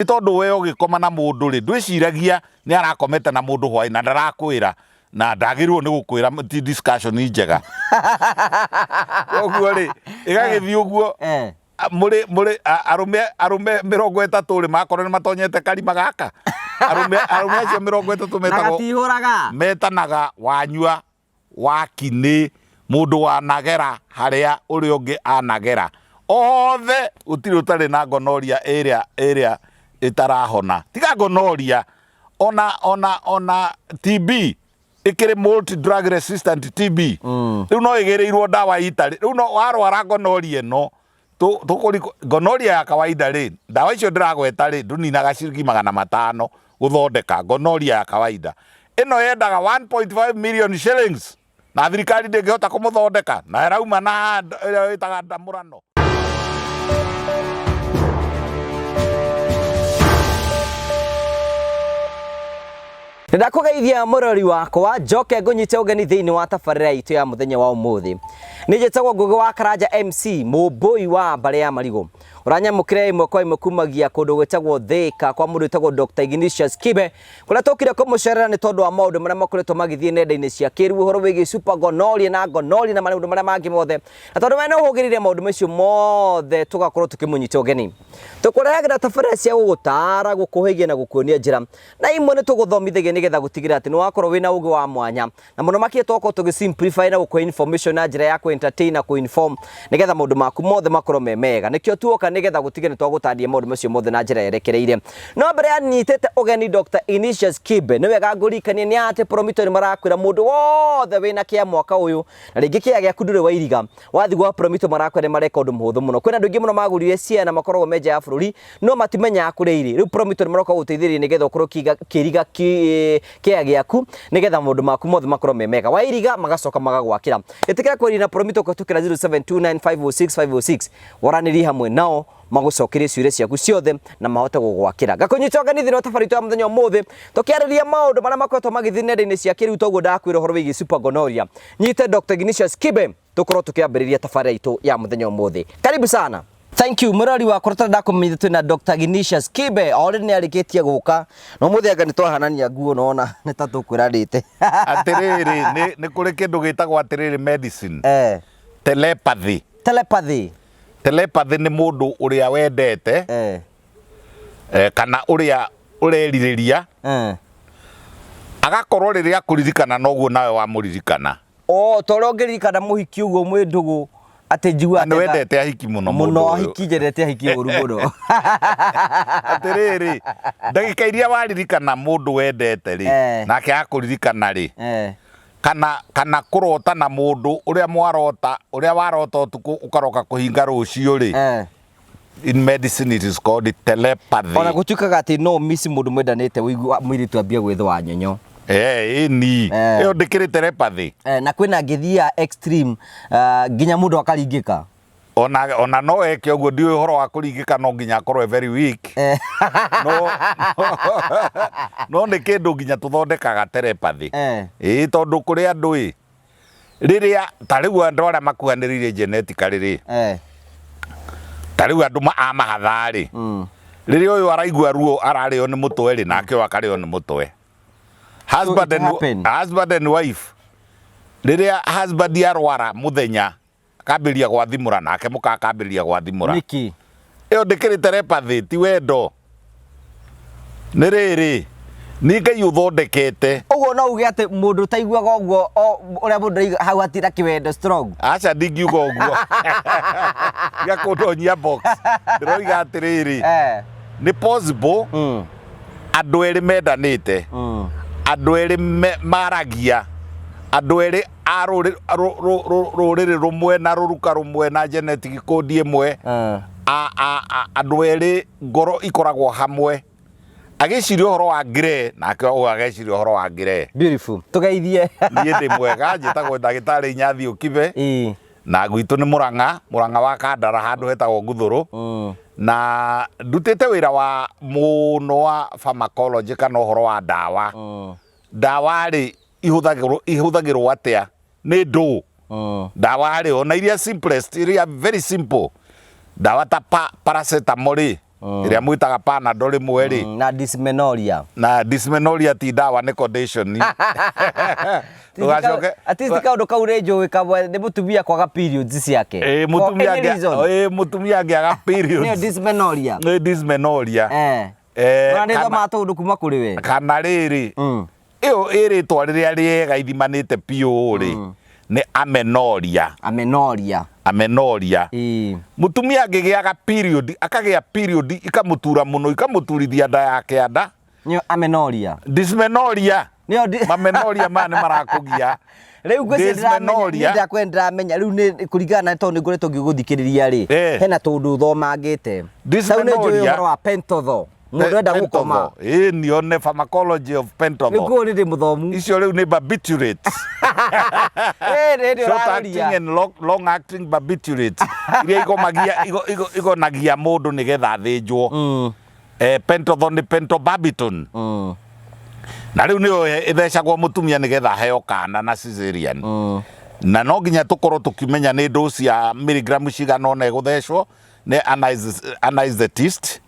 Nĩ tondũ we ũgĩkoma na mũndũ rĩ, ndwĩciragia nĩ arakomete na mũndũ hwaĩ na ndarakwĩra na ndagĩrĩirwo nĩ gũkwĩra, ti discussion njega. Koguo rĩ, ĩgagĩthiĩ ũguo. Mũrĩ mũrĩ arũme arũme 30 rĩ, makorwo nĩ matonyete karima gaka. Arũme arũme acio 30 Na metagwo gatihũraga. Metanaga wanyua waki nĩ mũndũ wanagera harĩa ũrĩa ũngĩ anagera. Othe gũtirĩ ũtarĩ na gonorrhea ĩrĩa ĩrĩa ĩtarahona. Tiga gonorrhea, ona ona ona TB ĩkĩrĩ multi drug resistant TB. Rĩu no ĩgĩrĩirwo ndawa itarĩ. Rĩu no warwara gonorrhea ĩno gonorrhea ya kawaida rĩ, ndawa icio ndĩragweta rĩ, ndũninaga ciringi 500 gũthondeka gonorrhea ya kawaida. Ĩno yendaga 1.5 million shillings na thirikari ndĩngĩhota kũmũthondeka na ĩrauma na ĩrĩa ĩtaga ndamũrano. Ndakũgeithia mũrori wakwa njoke ngũnyite ũgeni thĩinĩ wa tabarĩra itũ ya mũthenya wa ũmũthĩ. Nĩ njĩtagwo Ngũgĩ wa Karanja MC, mũmbũi wa mbarĩ ya marigũ. Ũranyamũkĩra ĩmwe kwa ĩmwe kumagia kũndũ gwĩtagwo Thĩka kwa mũndũ wĩtagwo Dr. Ignatius Kibe, kũrĩa tũkire kũmũcerera nĩ tondũ wa maũndũ marĩa makoretwo magĩthiĩ nenda-inĩ cia kĩrĩu, ũhoro wĩgiĩ super gonorrhea na gonorrhea na maũndũ marĩa mangĩ mothe. Na tondũ we nĩ ũhũgĩrĩire maũndũ macio mothe, tũgakorwo tũkĩmũnyita ũgeni. Tũkũrehagĩra tabarĩra cia gũgũtaara, gũkũhĩgia na gũkuonia njĩra. Na imwe nĩ tũgũthomithagia nĩgetha gũtigĩrĩra atĩ nĩ wakorwo wĩna ũgĩ wa mwanya. Na mũno makĩria twakorwo tũgĩ simplify na gũkũhe information na njĩra ya kũ entertain na kũ inform nĩgetha maũndũ maku mothe makorwo me mega. Nĩkĩo tuoka nĩgetha gũtigĩrĩra nĩ twagũtandia maũndũ macio mothe na njĩra yerekereire. No mbere ya nyitĩte ũgeni Dr. Ignatius Kibe, nĩ wega ngũririkanie nĩ atĩ Promito nĩ marakwĩra mũndũ wothe wĩna kĩa mwaka ũyũ na rĩngĩ kĩa gĩaku ndũrĩ wairiga, wathiĩ gwa Promito marakwĩra nĩ mareka ũndũ mũhũthũ mũno. Kwĩna andũ aingĩ mũno magũrire ciea na makoragwo me nja ya bũrũri no matimenyaga kũrĩa irĩ. Rĩu Promito nĩ maroka gũgũteithĩrĩria nĩgetha ũkorwo ũkĩiriga kĩea gĩaku nĩgetha maũndũ maku mothe makorwo me mega. Wairiga magacoka magagwakĩra. Ĩtĩkĩra kwaria na Promito kũhĩtũkĩra 0729506506 waranĩrie hamwe nao magũcokerie ciũria ciaku ciothe na mahote gũgwakĩra. Ngakũnyita ũgeni thĩinĩ wa tabarĩra itũ ya mũthenya ũmũthĩ tũkĩarĩria maũndũ marĩa makoretwo magĩthiĩ nenda-inĩ cia kĩrĩu toguo ndakwĩra ũhoro wĩgiĩ super gonorrhea. Nyite Dr. Ignatius Kibe tũkorwo tũkĩambĩrĩria tabarĩra itũ ya mũthenya ũmũthĩ. Karibu sana. Thank you mũrori wakwa tũrenda ndakũmenyithia twĩna Dr. Ignatius Kibe already nĩ arĩkĩtie gũka na ũmũthĩ anga nĩ twahanania nguo nona nĩ ta tũkwĩranĩte. Atĩrĩrĩ, nĩ kũrĩ kĩndũ gĩtagwo atĩrĩrĩ medicine. Telepathy. Telepathy. Telepathy nĩ mũndũ ũrĩa wendete kana ũrĩa ũrerirĩria agakorwo rĩrĩa akũririkana noguo nawe wamũririkana. O ta ũrĩa ũngĩririkana mũhiki ũguo mwĩ ndũgũ atĩ njiguaga Na nĩ wendete ahiki mũno mũndũ mũno ũyũ. Ahiki nyendete ahiki ũru mũno. Atĩrĩrĩ, ndagĩka iria waririkana mũndũ wendete rĩ, nake akũririkana rĩ, kana kũrota na mũndũ ũrĩa mwarota, ũrĩa warota ũtukũ ũkaroka kũhinga rũciũ rĩ, in medicine it is called telepathy. Ona gũtuĩkaga atĩ no miss mũndũ mwendanĩte ũigua mũirĩtu ambia gwĩthũa nyonyo. Ĩni. Ĩyo ndĩkĩrĩ telepathy. Na kwĩna ngĩthia extreme nginya mũndũ akaringĩka. Ona no eke ũguo, ndiũĩ ũhoro wa kũringĩka, no nginya akorwo e very weak. No nĩ kĩndũ nginya tũthondekaga telepathy. Ĩĩ tondũ kũrĩ andũ ĩ, rĩrĩa ta rĩu andũ arĩa makuhanĩrĩirie genetically rĩ, ta rĩu andũ a mahatha rĩ, rĩrĩa ũyũ araigua ruo ararĩo nĩ mũtwe rĩ, nake ũyũ akarĩo nĩ mũtwe. Husband it and, happen. Husband and wife, rĩrĩa husband arwara mũthenya akambĩrĩria gwathimũra, nake mũka akambĩrĩria gwathimũra. Nĩkĩ? Ĩyo ndĩkĩrĩ telepathy, ti wendo. Nĩ rĩrĩ, nĩ Ngai ũthondekete. Ũguo no uge atĩ mũndũ ũtaiguaga ũguo ũrĩa mũndũ araigua hau hatirĩ kĩwendo strong. Aca, ndingiuga ũguo. Tiga kũndonyia box. Ndĩroiga atĩrĩrĩ, nĩ possible andũ erĩ mendanĩte, andũ erĩ maragia, andũ erĩ a rũrĩrĩ rũmwe na rũruka rũmwe na genetic code ĩmwe, andũ erĩ ngoro ikoragwo hamwe, agĩciria ũhoro wa ngire nake ũyũ ageciria ũhoro wa ngire. Beautiful. Tũgeithie. Niĩ ndĩ mwega, njĩtagwo ndagĩtarĩ Inyathiũ Kibe. Na gwitũ nĩ Mũrang'a, Mũrang'a wa Kandara handũ hetagwo Nguthũrũ. Na ndutĩte wĩra wa mũno wa pharmacology kana ũhoro wa ndawa. Ndawa rĩ ihũthagĩrwo atĩa nĩ ndũ? Ndawa rĩ ona iria simplest, iria very simple, ndawa ta paracetamol rĩ, Ĩrĩa mwĩtaga Panadol rĩmwe rĩ. Na dysmenorrhea. Na dysmenorrhea ti ndawa, nĩ condition. Ndũgacoke. At least kaũndũ kau nĩ njũĩ kamwe, nĩ mũtumia kwaga periods ciake. Ĩ. For Mũtumia any reason. Ĩ, mũtumia angĩaga Nĩyo periods dysmenorrhea. Nĩ dysmenorrhea. Ona nĩ thomaga tũũndũ kuma kũrĩ we. Kana rĩrĩ, ĩyo ĩrĩtwa rĩrĩa rĩega ithimanĩte piũ rĩ, nĩ amenorrhea. Amenorrhea. Amenorrhea. Mũtumia angĩgĩaga period, akagĩa period ikamũtura mũno, ikamũturithia nda ya kĩanda. Nĩyo amenorrhea. Dysmenorrhea. Nĩyo Mamenorrhea maya nĩ marakũgia. Rĩu ngwĩciria ndĩramenya, Dysmenorrhea. niĩ ndakwe ndĩramenya rĩu nĩ kũringana na tondũ nĩ ngoretwo ngĩgũthikĩrĩria rĩ, hena tũndũ thomangĩte. Rĩu nĩ njũĩ Dysmenorrhea. ũhoro wa pentotho, mũndũ enda gũkoma. Ĩ, nione pharmacology of Rĩu pentotho. kũu nĩ ndĩ mũthomu. Icio rĩu nĩ barbiturates. Ĩ, nĩ Short acting ũraroria. and long acting barbiturates iria igomagia igonagia mũndũ nĩgetha athĩnjwo. Pentotho nĩ pentobarbital. Na rĩu nĩyo ĩthecagwo mũtumia nĩgetha aheo kana na cesarean. Na no nginya tũkorwo tũkĩmenya nĩ dose ya milligram cigana ũna ĩgũthecwo nĩ anesthetist.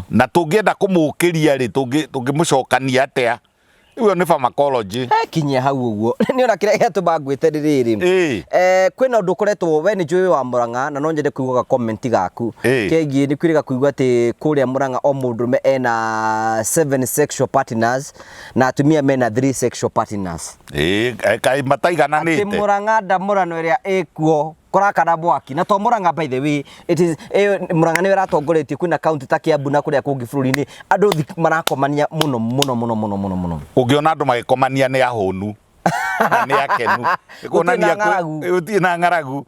Na tũngĩenda kũmũkĩria rĩ, tũngĩmũcokania atĩa? Ĩyo nĩ pharmacology. Kinyia hau ũguo, nĩ ona kĩrĩa gĩatũma ngwĩte nĩ rĩrĩ, kwĩna ũndũ ũkoretwo, we nĩ njũĩ wa Murang'a, na no nyende kũigua ga comment gaku kegiĩ nĩ kwĩrĩga kũigua atĩ kũrĩa Murang'a o mũndũrũme ena 7 sexual partners na atumia mena 3 sexual partners. Ĩ, kaĩ Atĩ mataigananĩte? Murang'a ndamũrano ĩrĩa ĩkuo kũrakana mwaki, na to Murang'a, by the way, it is Murang'a nĩyo ĩratongoretie, kwĩna county ta Kiambu na kũrĩa kũngĩ bũrũri-inĩ andũ marakomania mũno mũno mũno mũno mũno mũno. Ũngĩona andũ magĩkomania nĩ ahũnu na nĩ akenu. Nĩ kuonania Gũtirĩ na ng'aragu. Gũtirĩ na ng'aragu.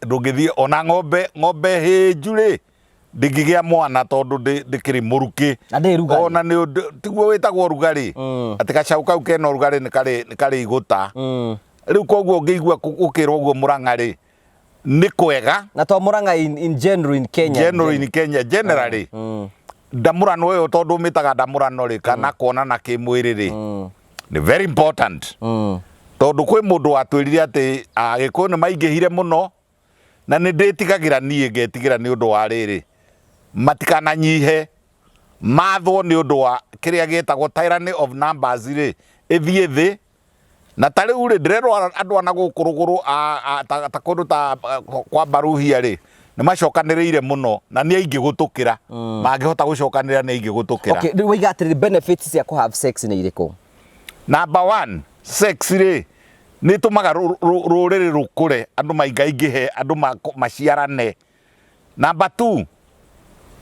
Ndũngĩthiĩ ona ng'ombe hĩnju rĩ, ndĩngĩgĩa mwana tondũ ndĩkĩrĩ mũrukĩ. Na ndĩrĩ rugarĩ. Ona nĩ ũndũ tiguo wĩtagwo rugarĩ, atĩ gacaũ kau kena ũrugarĩ nĩ karĩ igũta. Rĩu koguo ũngĩigua gũkĩrwo ũguo Murang'a rĩ, nĩ kwega. Na to Murang'a, in general in Kenya. General in Kenya generally. Ndamũrano ĩyo, tondũ ũmĩtaga ndamũrano rĩ, kana kuonana kĩmwĩrĩ rĩ, nĩ very important. Tondũ kwĩ mũndũ watwĩrire atĩ Agĩkũyũ nĩ maingĩhire mũno, na nĩ ndĩtigagĩra, niĩ ngetigĩra nĩ ũndũ wa rĩrĩ, matikananyihe mathwo nĩ ũndũ wa kĩrĩa gĩtagwo tyranny of numbers rĩ, ĩthiĩ thĩ. Na ta rĩu rĩ, ndĩrerwo andũ ana gũkũ rũgũrũ ta kũndũ ta kwa Baruhia rĩ, nĩ macokanĩrĩire mũno na nĩ aingĩ gũtũkĩra. Mangĩhota gũcokanĩrĩra nĩ aingĩ gũtũkĩra. Okay, rĩu waiga atĩrĩrĩ, benefits cia kũ have sex nĩ irĩkũ? Number one, sex rĩ, nĩ ĩtũmaga rũrĩrĩ rũkũre, andũ maingaingĩhe, andũ maciarane. Number two,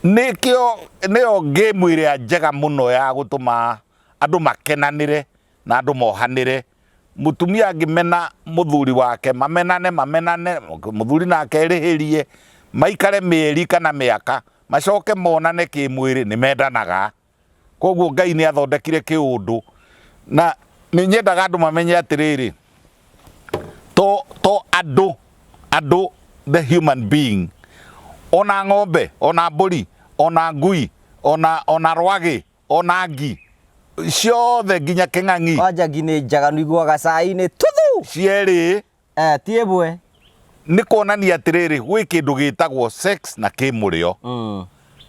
nĩkĩo nĩyo game ĩrĩa njega mũno ya gũtũma andũ makenanĩre na andũ mohanĩre. Mũtumia angĩmena mũthuri wake, mamenane mamenane, mũthuri nake erĩhĩrie, maikare mĩeri kana mĩaka, macoke monane kĩmwĩrĩ, nĩ mendanaga. Koguo Ngai nĩ athondekire kĩũndũ, na nĩ nyendaga andũ mamenye atĩrĩrĩ, to andũ the human being, ona ng'ombe, ona mbũri, ona ngui, ona rwagĩ, ona ngi ciothe, nginya kĩng'ang'i. Kwanja ngi nĩ njaganu, iguaga cai-inĩ tuthu. Cierĩ. Ti ĩmwe. Nĩ kuonania atĩrĩrĩ, gwĩ kĩndũ gĩtagwo sex na kĩmũrĩo.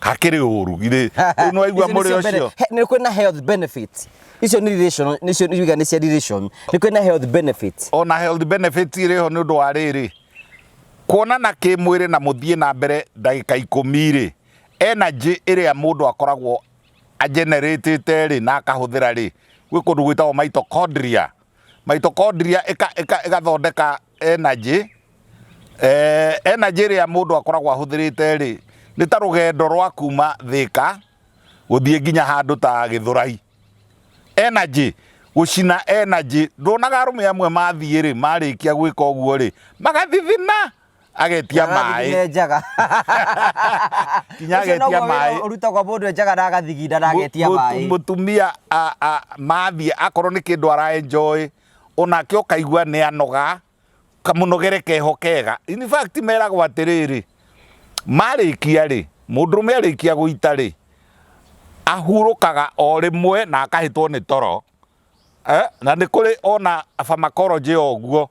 Hakĩrĩ ũru githĩ rĩu nĩ waigua Icio nĩcio mũrĩo ũcio? Nĩ kwĩna health benefits, icio nĩ relation, nĩcio nĩ nĩ cia relation, nĩ kwĩna health benefits. Ona health benefits irĩ ho, nĩ ũndũ wa rĩrĩ, kuonana kĩmwĩrĩ na mũthiĩ na mbere ndagĩka 10 rĩ, energy ĩrĩa mũndũ akoragwo ageneratĩte rĩ na akahũthĩra rĩ, gwĩ kũndũ gwĩtagwo mitochondria. Mitochondria ĩgathondeka energy. Energy ĩrĩa mũndũ akoragwo ahũthĩrĩte rĩ, nĩ ta rũgendo rwa kuma Thĩka gũthiĩ nginya handũ ta Gĩthũrai. Energy, gũcina energy, nduonaga arũme amwe mathiĩ rĩ, marĩkia gwĩka ũguo rĩ, magathithina, agetia maĩ. Enjaga. Kinya agetia maĩ. Ũrutagwo mũndũ enjaga na agathiginda na agetia maĩ. Mũtumia mathiĩ, akorwo nĩ kĩndũ ara enjoy, onake ũkaigua nĩ anoga, kamũnogere keho kega. In fact, meragwo atĩrĩrĩ, marĩkia rĩ, mũndũrũme arĩkia gũita rĩ, ahurũkaga o rĩmwe na akahĩtwo nĩ toro. Na nĩ kũrĩ ona pharmacology o ũguo,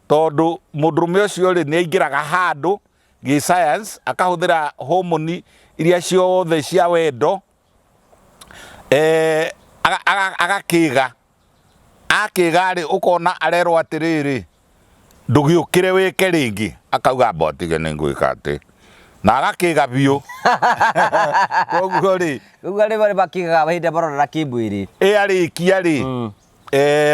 tondũ mũndũrũme ũcio rĩ, nĩ aingĩraga handũ. gĩ science, akahũthĩra homoni iria ciothe cia wendo, agakĩga akĩga rĩ, ũkona arerwo atĩrĩrĩ, ndũgĩũkĩre wĩke rĩngĩ, akauga amba ũtige nĩ ngwĩka atĩ, na agakĩga biũ. Koguo rĩ, Rĩu arĩa marĩ makĩgaga hĩndĩ ĩrĩa maronana kĩmwĩrĩ. Ĩ arĩkia rĩ,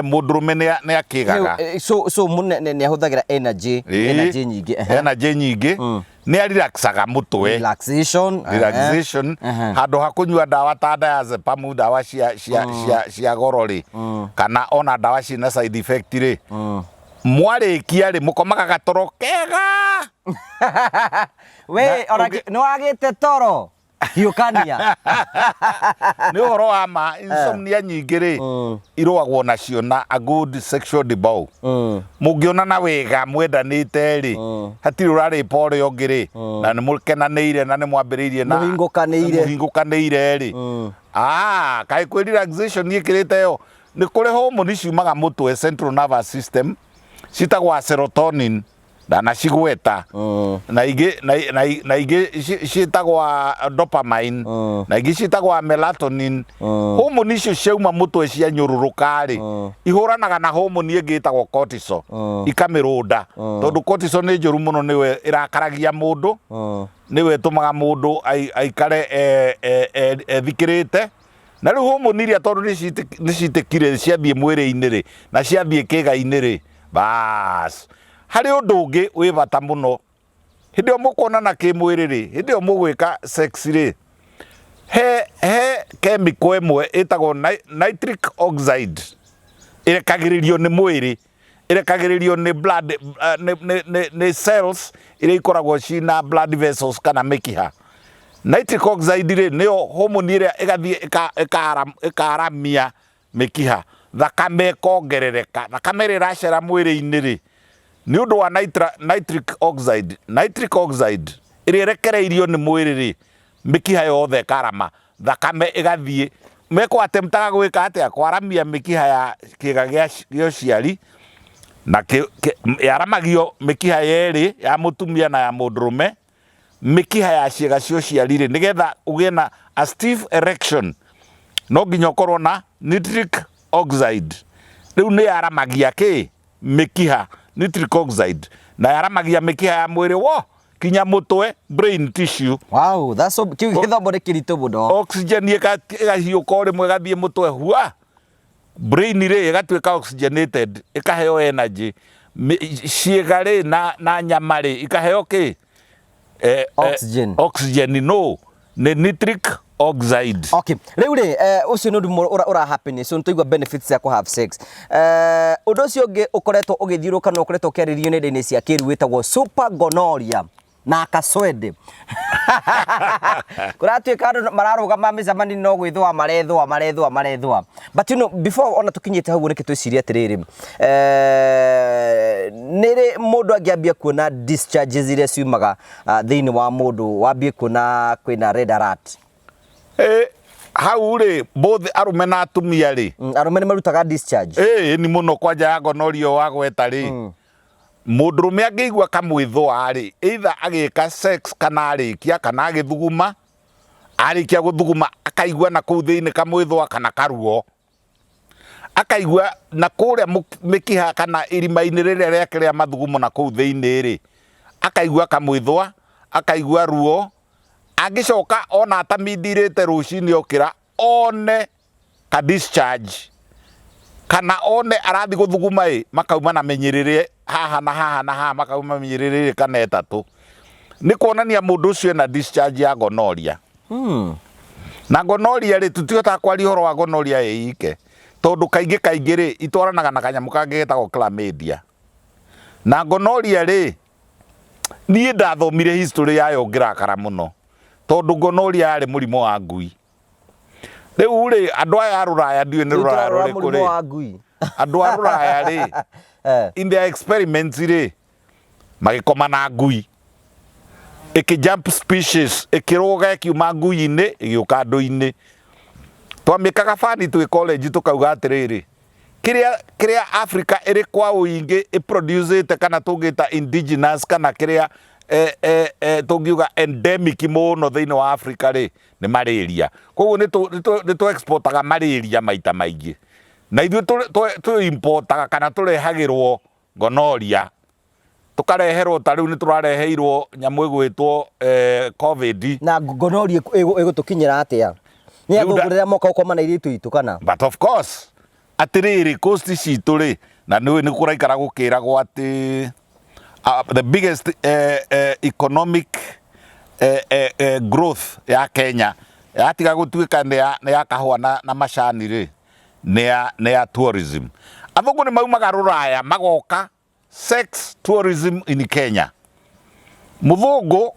mũndũrũme nĩ akĩgaga. So mũne nĩ ahũthagĩra energy energy nyingĩ. Energy nyingĩ, nĩ arelaxaga mũtwe. Relaxation. Relaxation. Handũ ha kũnyua ndawa ta diazepam, ndawa cia goro rĩ, kana ona ndawa ciĩna side effect rĩ, mwarĩkia rĩ, mũkomaga gatoro kega. We ona nĩ wagĩte toro hiũkania. Nĩ ũhoro wa ma, insomnia nyingĩ rĩ, irũagwo nacio na a good sexual debauch. Mũngĩonana wega mwendanĩte rĩ, hatirĩ ũrarĩpa ũrĩa ũngĩ rĩ, na nĩ mũkenanĩire na nĩ mwambĩrĩirie na Mũhingũkanĩire. Mũhingũkanĩire rĩ, kaĩ kwĩ relaxation ĩkĩrĩte ĩyo? Nĩ kũrĩ hormone ciumaga mũtwe, central nervous system, ciĩtagwo serotonin, ndanacigweta, na ingĩ na ingĩ ciĩtagwo dopamine, na ingĩ ciĩtagwo melatonin. Hormone icio ciauma mũtwe cianyũrũrũka rĩ, ihũranaga na hormone ĩngĩ ĩtagwo cortisol, ikamĩrũnda, tondũ cortisol nĩ njũru mũno, nĩwe ĩrakaragia mũndũ, nĩwe ĩtũmaga mũndũ aikare ethikĩrĩte. Na rĩu hormone iria tondũ nĩ citĩkire ciathiĩ mwĩrĩ-inĩ rĩ, na ciathiĩ kĩga-inĩ rĩ, bas. Harĩ ũndũ ũngĩ wĩ bata mũno, hĩndĩ ĩyo mũkuonana kĩmwĩrĩ rĩ, hĩndĩ ĩyo mũgwĩka sex rĩ, he chemical ĩmwe ĩtagwo nitric oxide ĩrekagĩrĩrio nĩ mwĩrĩ, ĩrekagĩrĩrio nĩ blood, nĩ cells iria ikoragwo ciĩna blood vessels kana mĩkiha. Nitric oxide rĩ, nĩyo hormone ĩrĩa ĩgathiĩ ĩkaramia mĩkiha, thakame ĩkongerereka. Thakame ĩrĩa ĩracera mwĩrĩ-inĩ rĩ, nĩ ũndũ wa nitric oxide, nitric oxide ĩrĩa ĩrekereirio nĩ mwĩrĩ rĩ, mĩkiha yothe ĩkarama, thakame ĩgathiĩ. Mekũ attemptaga gwĩka atĩa? Kwaramia mĩkiha ya kĩga gĩa ũciari, na yaramagio mĩkiha yerĩ, ya mũtumia na ya mũndũrũme, mĩkiha ya ciĩga cia ũciari rĩ, nĩgetha ũgĩe na a stiff erection, no nginya ũkorwo na nitric oxide. Rĩu nĩ yaramagia kĩ? Mĩkiha, nitric oxide, na yaramagia mĩkiha ya mwĩrĩ wo kinya mũtwe, brain tissue. Wow, that's so, kĩu gĩthomo nĩ kĩritũ mũno. Oxygen ĩgahiũka o rĩmwe ĩgathiĩ mũtwe hua, brain rĩ ĩgatuĩka oxygenated, ĩkaheo energy. Ciĩga rĩ na nyama rĩ ikaheo kĩ? Oxygen. Oxygen no nĩ nitric oxide. Okay, rĩu rĩ, ũcio nĩ ũndũ ũra happen, so nĩtwaigua benefits cia kũ have sex. Ũndũ ũcio ũngĩ ũkoretwo ũgĩthiũrũrũka na ũkoretwo ũkĩarĩrĩrio nenda-inĩ cia kĩrĩu wĩtagwo super gonorrhea na kaswende. Kũratuĩka andũ mararũgama mĩcemanio no gwĩthũa marethũa marethũa marethũa. But you know, before ona tũkinyĩte hau nĩkĩ twĩcirie atĩrĩrĩ, nĩ rĩ mũndũ angĩambia kuona discharges iria ciumaga thĩinĩ wa mũndũ, wambie kuona kwĩna red alert? Hau rĩ, both arũme na atumia rĩ. Arũme nĩ marutaga discharge? Ĩĩ ni mũno, kwanja ya gonorrhea wagweta rĩ, mũndũrũme angĩigua kamwĩthũa rĩ, either agĩka sex kana arĩkia kana agĩthuguma, arĩkia gũthuguma akaigua na kũu thĩinĩ kamwĩthũa kana karuo, akaigua na kũrĩa mĩkiha kana irima-inĩ rĩrĩa rĩake rĩa mathugumo na kũu thĩinĩ rĩ, akaigua kamwĩthũa, akaigua ruo. Angĩcoka ona atamindirĩte rũcinĩ okĩra one ka discharge kana one arathiĩ gũthuguma ĩ, makauma na mĩnyĩrĩrĩ haha na haha na haha, makauma mĩnyĩrĩrĩ ĩrĩ kana ĩtatũ, nĩ kuonania mũndũ ũcio ena discharge ya gonorrhea. Na gonorrhea rĩ, tũtihotaga kwaria ũhoro wa gonorrhea ĩ ike, tondũ kaingĩ kaingĩ rĩ, itwaranaga na kanyamũ kangĩ getagwo chlamydia. Na gonorrhea rĩ, niĩ ndathomire history yayo ngĩrakara mũno, tondũ gonorrhea yarĩ mũrimũ wa ngui. Rĩu rĩ, andũ aya a rũraya, ndiũĩ nĩ rũraya rũrĩkũ rĩ, wa ngui. Andũ a rũraya rĩ, in their experiments rĩ, magĩkoma na ngui, ĩkĩ jump species, ĩkĩrũga ĩkiuma ngui-inĩ ĩgĩũka andũ-inĩ. Twamĩkaga bani twĩ college, tũkauga atĩrĩrĩ, kĩrĩa Africa ĩrĩ kwa ũingĩ ĩproducĩte kana tũngĩta indigenous kana kĩrĩa eh, eh, eh, tũngiuga endemic mũno thĩinĩ wa Africa rĩ nĩ malaria. Koguo nĩ tũ- nĩ tũ- nĩ tũ exportaga malaria maita maingĩ, na ithuĩ tũ importaga kana tũrehagĩrwo gonorrhea, tũkareherwo ta rĩu nĩ tũrareheirwo nyamũ ĩgwĩtwo covid. Na gonorrhea ĩgũtũkinyĩra atĩa? Nĩ Rĩu athũngũ rĩrĩa moka gũkoma na airĩtu aitũ kana? But of course, atĩrĩrĩ, coast citũ rĩ, na nĩ nĩ kũraikara gũkĩragwo atĩ the biggest economic growth ya Kenya yatiga gũtuĩka nĩ ya kahũa na macani rĩ, nĩ ya tourism. Athũngũ nĩ maumaga rũraya magoka sex tourism in Kenya. Mũthũngũ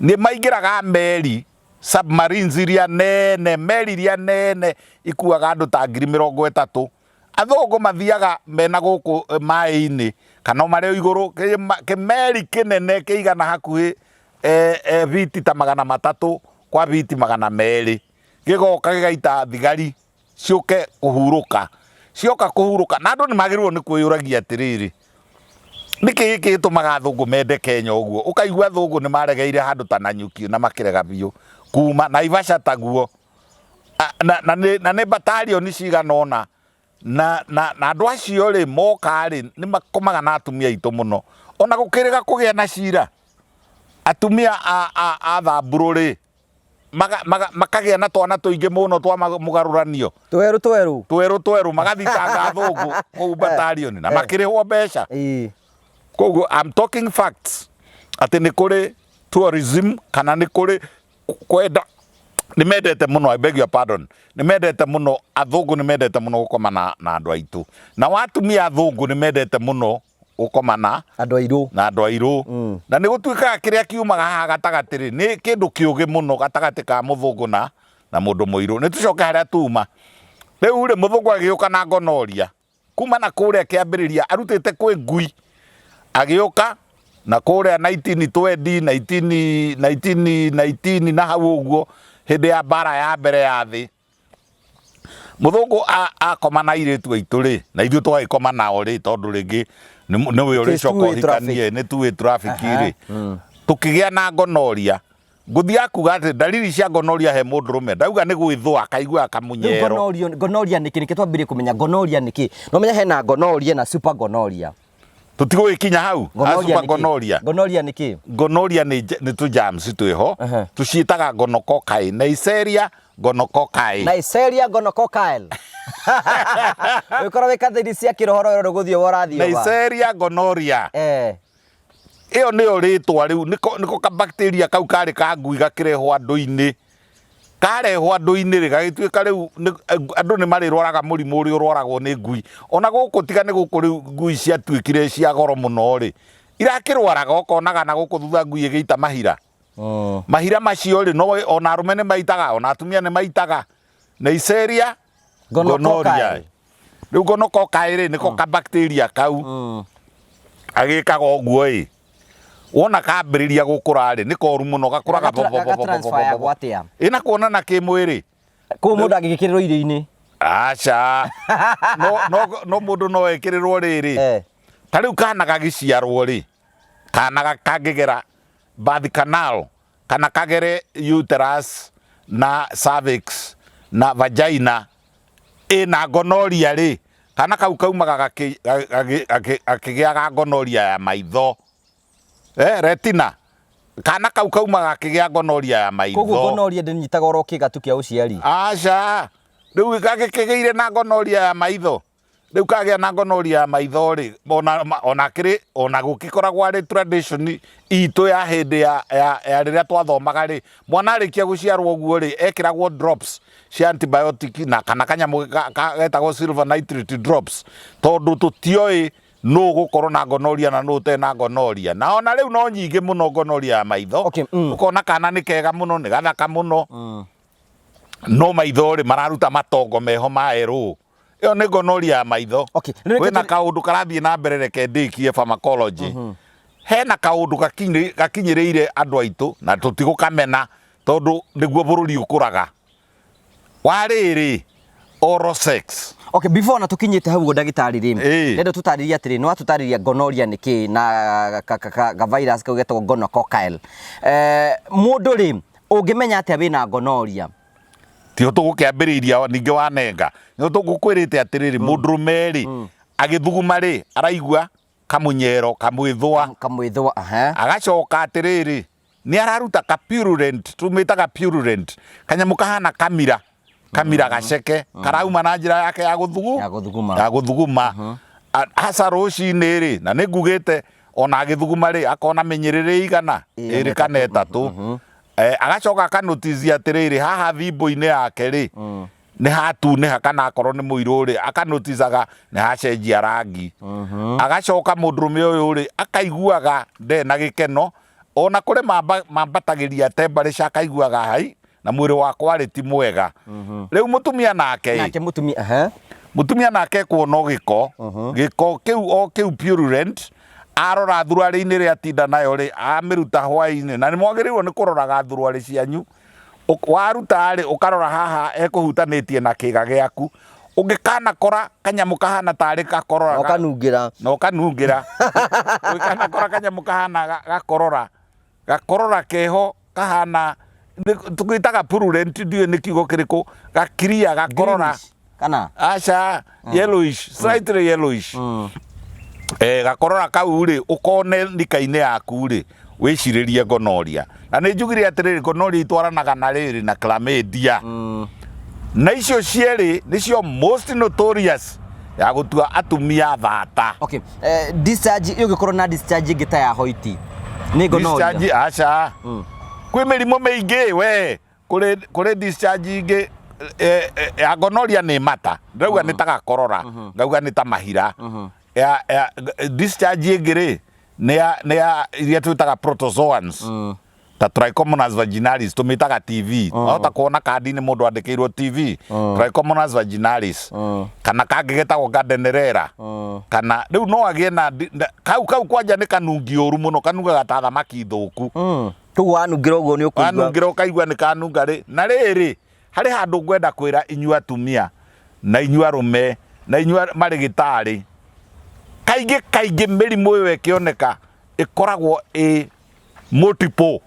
nĩ maingĩraga meri, submarines iria nene, meri iria nene ikuaga andũ ta 30,000. Athũngũ mathiaga mena gũkũ maĩ-inĩ kana marĩ o igũrũ kĩmeri kĩnene kĩigana hakuhĩ biti ta 300 kwa biti 200, gĩgoka gĩgaita thigari ciũke kũhurũka. Cioka kũhurũka, na andũ nĩ magĩrĩirwo nĩ kwĩyũragia atĩrĩrĩ, nĩkĩ gĩkĩ gĩtũmaga athũngũ mende Kenya ũguo? Ũkaigua athũngũ nĩ maregeire handũ ta Nanyuki na makĩrega biũ kuma Naivasha taguo. Na nĩ batalioni cigana ũna na andũ acio rĩ moka rĩ, nĩ makomaga na atumia aitũ mũno, ona gũkĩrĩga kũgĩa na cira atumia a thamburu rĩ makagĩa na twana tũingĩ mũno twa mũgarũranio. Twerũ twerũ. Twerũ twerũ, magathitanga athũngũ kũu batalioni na makĩrĩhwo mbeca. Koguo I'm talking facts atĩ nĩ kũrĩ tourism kana nĩ kũrĩ kwenda, nĩ mendete mũno, I beg your pardon, nĩ mendete mũno, athũngũ nĩ mendete mũno gũkoma na andũ aitũ, na watumia athũngũ nĩ mendete mũno gũkoma na andũ airũ. Na andũ airũ. Na nĩ gũtuĩkaga kĩrĩa kiumaga haha gatagatĩ rĩ, nĩ kĩndũ kĩũgĩ mũno gatagatĩ ka mũthũngũ na mũndũ mũirũ. Nĩ tũcoke harĩa tuma rĩu rĩ, mũthũngũ agĩũka na gonorrhea kuma na kũrĩa kĩambĩrĩria arutĩte kwĩ ngui, agĩũka na kũrĩa 1920, 19 1919 na hau ũguo, hĩndĩ ya mbara ya mbere ya thĩ. Mũthũngũ akoma na airĩtu aitũ rĩ, na ithuĩ twagĩkoma nao rĩ, tondũ rĩngĩ nĩwe ũrĩcoka two-way traffic. Ũhikanie, nĩ two-way traffic rĩ, tũkĩgĩa na gonorrhea. Ngũthiaga kuga atĩ ndariri cia gonorrhea he mũndũrũme, ndauga nĩ gwĩthũa, akaigua Rĩu kamunyero. Gonorrhea nĩkĩ? Nĩkĩ twambĩrĩrie kũmenya gonorrhea nĩkĩ? No menya hena gonorrhea na super gonorrhea. Tũtigũgĩkinya hau ha Gonorrhea super nĩkĩ? Gonorrhea. Gonorrhea nĩkĩ? Gonorrhea nĩ tũ germs twĩho. Tũciĩtaga gonococci, Neisseria gonococci. Neisseria gonococci. Ũgĩkorwo wĩ kathiri cia kĩrohoro ĩro gũthiĩ worathiĩ wa. Neisseria gonorrhea. Ĩyo nĩyo rĩtwa rĩu, nĩko ka bacteria kau karĩ ka ngui gakĩrehwo andũ-inĩ. Karehwo andũ-inĩ rĩ, gagĩtuĩka rĩu andũ nĩ marĩrwaraga mũrimũ ũrĩa ũrwaragwo nĩ ngui. Ona gũkũ, tiga nĩ gũkũ rĩu ngui ciatuĩkire cia goro mũno rĩ, irakĩrwaraga, ũkonaga na gũkũ thutha ngui ĩgĩita mahira. Mahira macio rĩ, no ona arũme nĩ maitaga, ona atumia nĩ maitaga. Neisseria gonorrhea. Rĩu gonococci rĩ, nĩko ka bacteria kau agĩkaga ũguo ĩ, wona kambĩrĩria gũkũra rĩ, nĩ koru mũno, gakũraga bo- bo- bo- bo- bo- bo- Gatransferagwo atĩa? Ĩ, na kuonana kĩmwĩrĩ. Kũu mũndũ angĩgĩkĩrĩrwo irio-inĩ? Aca, no mũndũ no ekĩrĩrwo rĩrĩ. Ta rĩu kana gagĩciarwo rĩ, kana kangĩgera birth canal kana kagere uterus na cervix na vagina ĩna gonorrhea rĩ, kana kau kaumaga gakĩgĩaga gonorrhea ya maitho, retina. Kana kau kaumaga gakĩgĩa gonorrhea ya Koguo maitho. Gonorrhea ndĩnyitaga oro kĩga tu kĩa ũciari? Aca, rĩu gagĩkĩgĩire na gonorrhea ya maitho. Rĩu kagĩa na gonorrhea ya maitho rĩ, ona kĩrĩ ona gũkĩkoragwo arĩ tradition itũ ya hĩndĩ ya rĩrĩa twathomaga rĩ, mwana arĩkia gũciarwo ũguo rĩ, ekĩragwo drops cia antibiotic na kana kanyamũ getagwo silver nitrate drops, tondũ tũtioĩ nũ gũkorwo na gonorrhea na nũ ũtarĩ na gonorrhea. Na ona rĩu no nyingĩ mũno gonorrhea ya maitho. Ũkona kana nĩ kega mũno, nĩ gathaka mũno, no maitho rĩ, mararuta matongo meho ma erũ. Ĩyo nĩ gonorrhea ya maitho. Rĩu reke Kwĩna kaũndũ karathiĩ na mbere, reke ndĩkie pharmacology. Hena kaũndũ gakinyĩrĩire andũ aitũ na tũtigũkamena, tondũ nĩguo bũrũri ũkũraga. Wa rĩrĩ, oral sex. Okay, before na tukinyite hau ndagĩtarĩ rĩ, Ĩĩ. ndenda tũtarĩrie atĩrĩ, nĩ watũtarĩria gonorrhea nĩ kĩ na ka virus kau getagwo gonococcal. Mũndũ rĩ, ũngĩmenya atĩa wĩna gonorrhea? Tio tũgũkĩambĩrĩiria ningĩ wanenga nĩ tũgũkwĩrĩte atĩrĩrĩ, mũndũrũme rĩ agĩthuguma rĩ araigua kamũnyero kamwĩthũa. Kamwĩthũa, aha. Agacoka atĩrĩrĩ, nĩ araruta ka purulent, tũmĩtaga purulent, kanyamũ kahana kamira kamira gaceke karauma na njĩra yake ya gũthugu Ya gũthuguma. Ya gũthuguma. Hasa rũcinĩ rĩ, na nĩ ngugĩte ona agĩthuguma rĩ akona mĩnyĩrĩrĩ igana Ĩĩ, ĩrĩ kana 3. Agacoka akanotizia atĩrĩrĩ, haha thimbũ-inĩ yake rĩ nĩ hatunĩha, kana akorwo nĩ mũirũ rĩ akanotizaga nĩ hacenjia rangi. Agacoka mũndũrũme ũyũ rĩ akaiguaga ndarĩ na gĩkeno, ona kũrĩ mambatagĩria temperature, akaiguaga hai na mwĩrĩ wakwa rĩ ti mwega. Rĩu mũtumia nake ĩ, Nake mũtumia, aha. Mũtumia nake kuona gĩko gĩko kĩu o kĩu purulent, arora thuruarĩ-inĩ ĩrĩa atinda nayo rĩ, amĩruta hwaĩ-inĩ, na nĩ mwagĩrĩirwo nĩ kũroraga thuruarĩ cianyu. Waruta rĩ, ũkarora haha ekũhutanĩtie na kĩga gĩaku, ũngĩkanakora kanyamũ kahana tarĩ gakorora Na ũkanungĩra. Na ũkanungĩra. Ũngĩkanakora kanyamũ kahana gakorora gakorora keho kahana tũgĩtaga purulent, ndiũĩ nĩ kiugo kĩrĩkũ, gakiria gakorora. Greenish, kana Aca, yellowish, slightly yellowish. Gakorora kau rĩ ũkone nika-inĩ yaku rĩ, wĩcirĩrie gonorrhea. Na nĩ njugire atĩrĩrĩ, gonorrhea itwaranaga na rĩrĩ na chlamydia, na icio cierĩ nĩcio most notorious ya gũtua atumia thata. Okay, discharge, ũngĩkorwo na discharge ĩngĩ ta ya hoiti nĩ gonorrhea? Discharge aca, kwĩ mĩrimũ mĩingĩ we. Kũrĩ discharge ingĩ ya gonorrhea nĩ mata, ndĩrauga nĩ ta gakorora, ngauga nĩ ta mahira. Ya discharge ĩngĩ rĩ nĩ ya iria twĩtaga protozoans ta Trichomonas vaginalis, tũmĩtaga TV. Wahota kuona kandi-inĩ mũndũ andĩkĩirwo TV, Trichomonas vaginalis, kana kangĩ getagwo Gardnerella. Kana rĩu no agĩe na kau kwanja nĩ kanungi ũru mũno, kanungaga ta thamaki thũku. Koguo wanungĩra ũguo nĩ ũkũigua. Wanungĩra ũkaigua nĩ kanunga rĩ. Na rĩrĩ, harĩ handũ ngwenda kwĩra inyuĩ atumia na inyuĩ arũme na inyuĩ marĩgĩtarĩ, kaingĩ kaingĩ mĩrimũ ĩyo ĩkĩoneka ĩkoragwo ĩ multiple,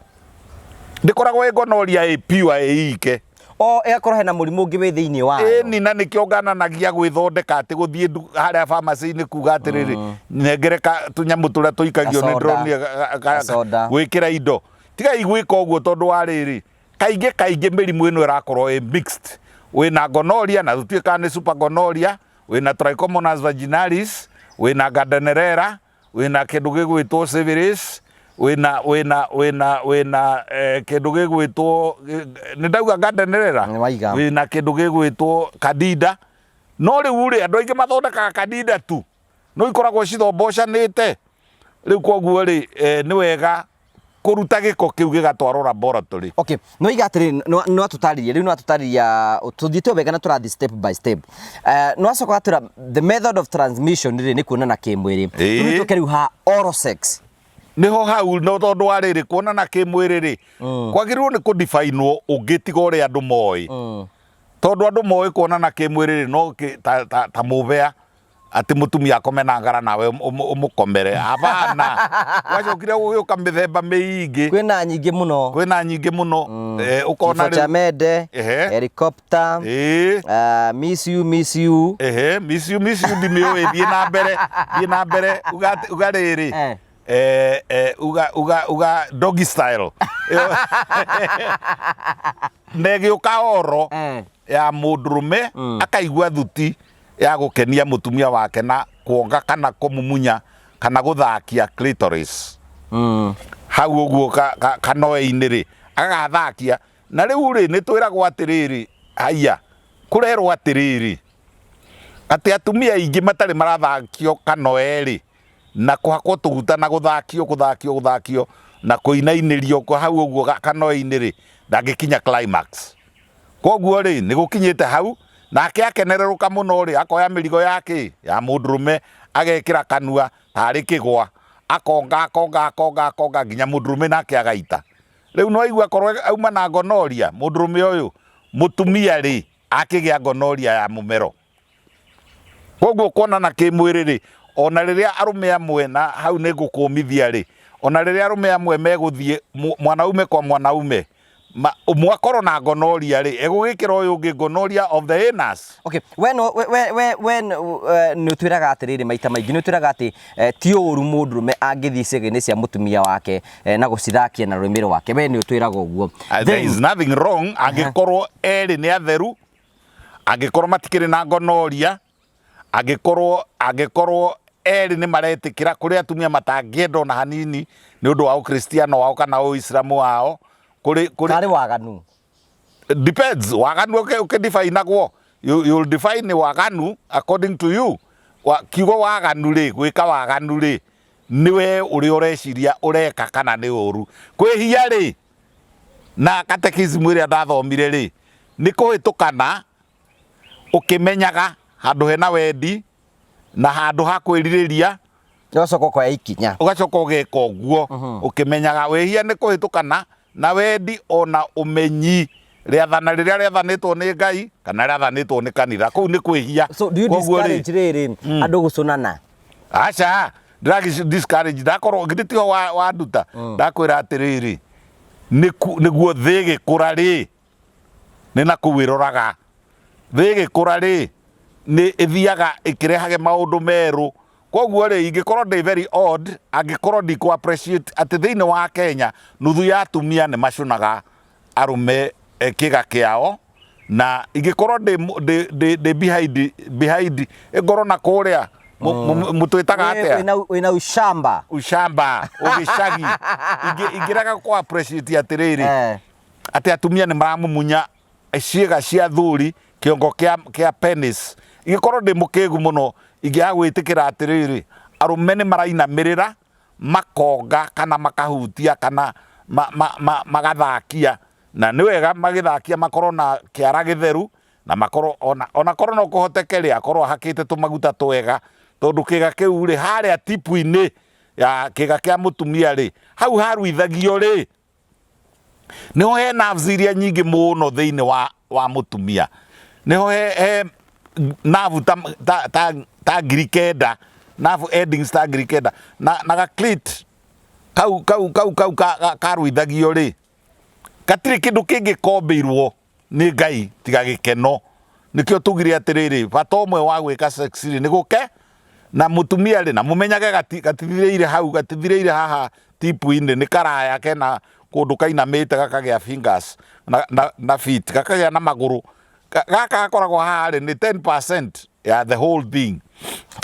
ndĩkoragwo ĩ gonorrhea ĩ pure ĩ ike. O ĩgakorwo hena mũrimũ ũngĩ wĩ thĩinĩ wayo. Ĩni, na nĩkĩo ngananagia gwĩthondeka atĩ gũthiĩ harĩa pharmacy-inĩ kuga atĩrĩrĩ, nengere ka tũnyamũ tũrĩa tũikagio nĩ Gacoda. ndĩronire Gacoda. gwĩkĩra indo. Tigai gwĩka ũguo, tondũ wa rĩrĩ, kaingĩ kaingĩ mĩrimũ ĩno ĩrakorwo ĩ mixed. Wĩna gonorrhea na tũtiũĩ kana nĩ super gonorrhea, wĩna Trichomonas vaginalis, wĩna Gardnerella, wĩna kĩndũ gĩgwĩtwo syphilis, wĩna kĩndũ gĩgwĩtwo nĩ ndauga Gardnerella. Nĩ waiga. Wĩna kĩndũ gĩgwĩtwo Candida. No rĩu rĩ, andũ aingĩ mathondekaga Candida tu, no ikoragwo cithombocanĩte. Rĩu koguo rĩ, nĩ wega kũruta gĩko kĩu gĩgatwarwo laboratory. Okay, no iga atĩrĩ, no atũtarĩrie rĩu, no atũtarĩria tũthiĩte wega na tũrathiĩ step by step. No acoka atwĩra the method of transmission rĩ nĩ kuonana kĩmwĩrĩ. Rĩu tũke rĩu ha oral sex. Nĩho hau, no tondũ wa rĩrĩ, kuonana kĩmwĩrĩ rĩ kwagĩrĩirwo nĩ kũdifainwo ũngĩ tiga ũrĩa andũ moĩ, tondũ andũ moĩ kuonana kĩmwĩrĩ rĩ no ta mũbea, atĩ mũtumia akome na ngara nawe ũmũkomere. Hapana, gwacokire gũgĩũka mĩthemba mĩingĩ. Kwĩna nyingĩ mũno. Kwĩna nyingĩ mũno. Ũkona Kifo cha rĩu mende, helicopter, miss you, miss you. Ehe, miss you, miss you ndimĩũĩ. Thiĩ na mbere, thiĩ na mbere. Uga uga rĩrĩ, uga doggy style. Na ĩgĩũka oro ya mũndũrũme akaigua thuti ya gũkenia mũtumia wake na kuonga kana kũmumunya kana gũthakia clitoris hau ũguo kanoe-inĩ rĩ, agathakia. Na rĩu rĩ, nĩ twĩragwo atĩrĩrĩ, haiya, kũrerwo atĩrĩrĩ, atĩ atumia aingĩ matarĩ marathakio kanoe rĩ, na kũhakwo tũguta na gũthakio gũthakio gũthakio na kũinainĩrio kwa hau ũguo kanoe-inĩ rĩ, ndangĩkinya climax. Koguo rĩ, nĩ gũkinyĩte hau nake akenererũka mũno rĩ, akoya mĩrigo yake ya mũndũrũme, agekĩra kanua tarĩ kĩgwa, akonga akonga akonga akonga nginya mũndũrũme nake agaita. Rĩu no aigua akorwo auma na gonorrhea mũndũrũme ũyũ, mũtumia rĩ akĩgĩa gonorrhea ya mũmero. Koguo kuonana kĩmwĩrĩ rĩ, ona rĩrĩa arũme amwe, na hau nĩ ngũkũmithia rĩ, ona rĩrĩa arũme amwe megũthiĩ mwanaume kwa mwanaume, ũmwe akorwo na gonorrhea rĩ, egũgĩkĩra ũyũ ũngĩ gonorrhea of the anus. Okay, we no we we we we nĩ ũtwĩraga atĩrĩrĩ, maita maingĩ nĩ ũtwĩraga atĩ ti ũru mũndũrũme angĩthiĩ ciĩga-inĩ cia mũtumia wake na gũcithakia na rũrĩmĩ rwake. We nĩ ũtwĩraga ũguo. There is nothing wrong angĩkorwo erĩ nĩ atheru, angĩkorwo matikĩrĩ na gonorrhea, angĩkorwo erĩ nĩ maretĩkĩra. Kũrĩ atumia matangĩenda ona hanini nĩ ũndũ wa ũkristiano wao kana ũislamu wao. Kũrĩ Karĩ waganu? Depends waganu ũkĩdefinagwo. You'll define waganu according to you. Kiugo waganu rĩ, gwĩka waganu rĩ, nĩwe ũrĩa ũreciria ũreka kana nĩ ũru. Kwĩhia rĩ, na catechism ĩrĩa ndathomire rĩ, nĩ kũhĩtũkana ũkĩmenyaga handũ hena wendi na handũ ha kwĩrirĩria. Ũgacoka ũkoya ikinya. Ũgacoka ũgeka ũguo ũkĩmenyaga. Wĩhia nĩ kũhĩtũkana na wendi ona ũmenyi rĩathana rĩrĩa rĩathanĩtwo nĩ Ngai kana rĩathanĩtwo nĩ kanitha, kũu nĩ kwĩhia. So do you Koguo rĩ, discourage rĩrĩ andũ gũcũnana? Aca, ndĩragĩ discourage. Ndakorwo githĩ tiho wanduta, ndakwĩra atĩrĩrĩ, nĩguo thĩ ĩgĩkũra rĩ, nĩ na kũu ĩroraga. Thĩ ĩgĩkũra rĩ, nĩ ĩthiaga ĩkĩrehage maũndũ merũ. Koguo rĩ, ingĩkorwo ndĩ very odd angĩkorwo ndikũ appreciate atĩ thĩinĩ wa Kenya nuthu ya atumia nĩ macunaga arũme kĩga kĩao, na ingĩkorwo ndĩ behind ĩngorwo na kũrĩa mũtwĩtaga atĩa? Wĩna ushamba. Ushamba, ũgĩcagi. Ingĩrega kũ appreciate atĩrĩrĩ, atĩ atumia nĩ maramumunya ciĩga cia thuri, kĩongo kĩa penis, ingĩkorwo ndĩ mũkĩgu mũno ingĩaga gwĩtĩkĩra atĩrĩrĩ, arũme nĩ marainamĩrĩra makonga kana makahutia kana magathakia. Na nĩ wega magĩthakia makorwo na kĩara gĩtheru, na makorwo ona korwo no kũhoteke rĩ, akorwo ahakĩte tũmaguta twega, tondũ kĩga kĩu rĩ, harĩa tipu-inĩ ya kĩga kĩa mũtumia rĩ, hau haruithagio rĩ, niho he nerves iria nyingĩ mũno thĩinĩ wa mũtumia. Niho he nerve ta 9,000, nerve endings ta 9,000, na ga clit kau karuithagio rĩ, gatirĩ kĩndũ kĩngĩ kombĩirwo nĩ Ngai tiga gĩkeno. Nĩkĩo tugire atĩrĩrĩ, bata ũmwe wa gwĩka sex rĩ, nĩ gũke na mũtumia rĩ, na mũmenyage gatithirĩire hau, gatithirĩire haha tipu-inĩ, nĩ karaya kena kũndũ kainamĩte, gakagĩa fingers na feet, gakagĩa na magũrũ. Gaka gakoragwo haha rĩ, nĩ 10% ya the whole thing.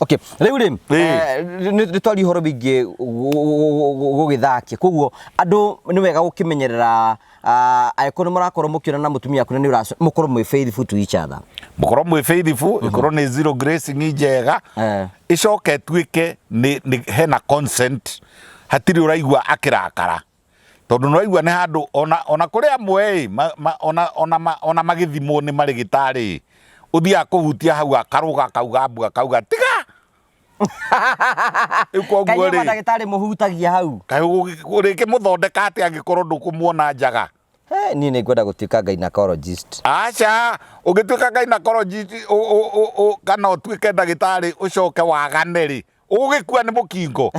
Okay, rĩu rĩ, nĩ twaria ũhoro wĩgiĩ gũgĩthakia, koguo andũ nĩ wega gũkĩmenyerera, angĩkorwo nĩ mũrakorwo mũkĩona na mũtumia waku na nĩ ũrac, mũkorwo mwĩ faithful to each other. Mũkorwo mwĩ faithful, ĩkorwo nĩ zero grazing njega, ĩcoke ĩtuĩke nĩ hena consent, hatirĩ ũraigua akĩrakara, tondũ nĩ waigua nĩ handũ ona kũrĩ amwe ĩ, ona magĩthimwo nĩ marĩgĩtarĩ ĩ, ũthiaga kũhutia hau akarũga, akauga mbu, akauga tiga. Rĩu koguo Kaĩ rĩ, mandagĩtarĩ mũhutagia hau? Kaĩ ũrĩkĩmũthondeka atĩa angĩkorwo ndũkũmuona njaga? He, niĩ nĩ ngwenda gũtuĩka gynecologist. Aca, ũngĩtuĩka gynecologist kana ũtuĩke ndagĩtarĩ ũcoke wagane rĩ, ũgũgĩkua nĩ mũkingo,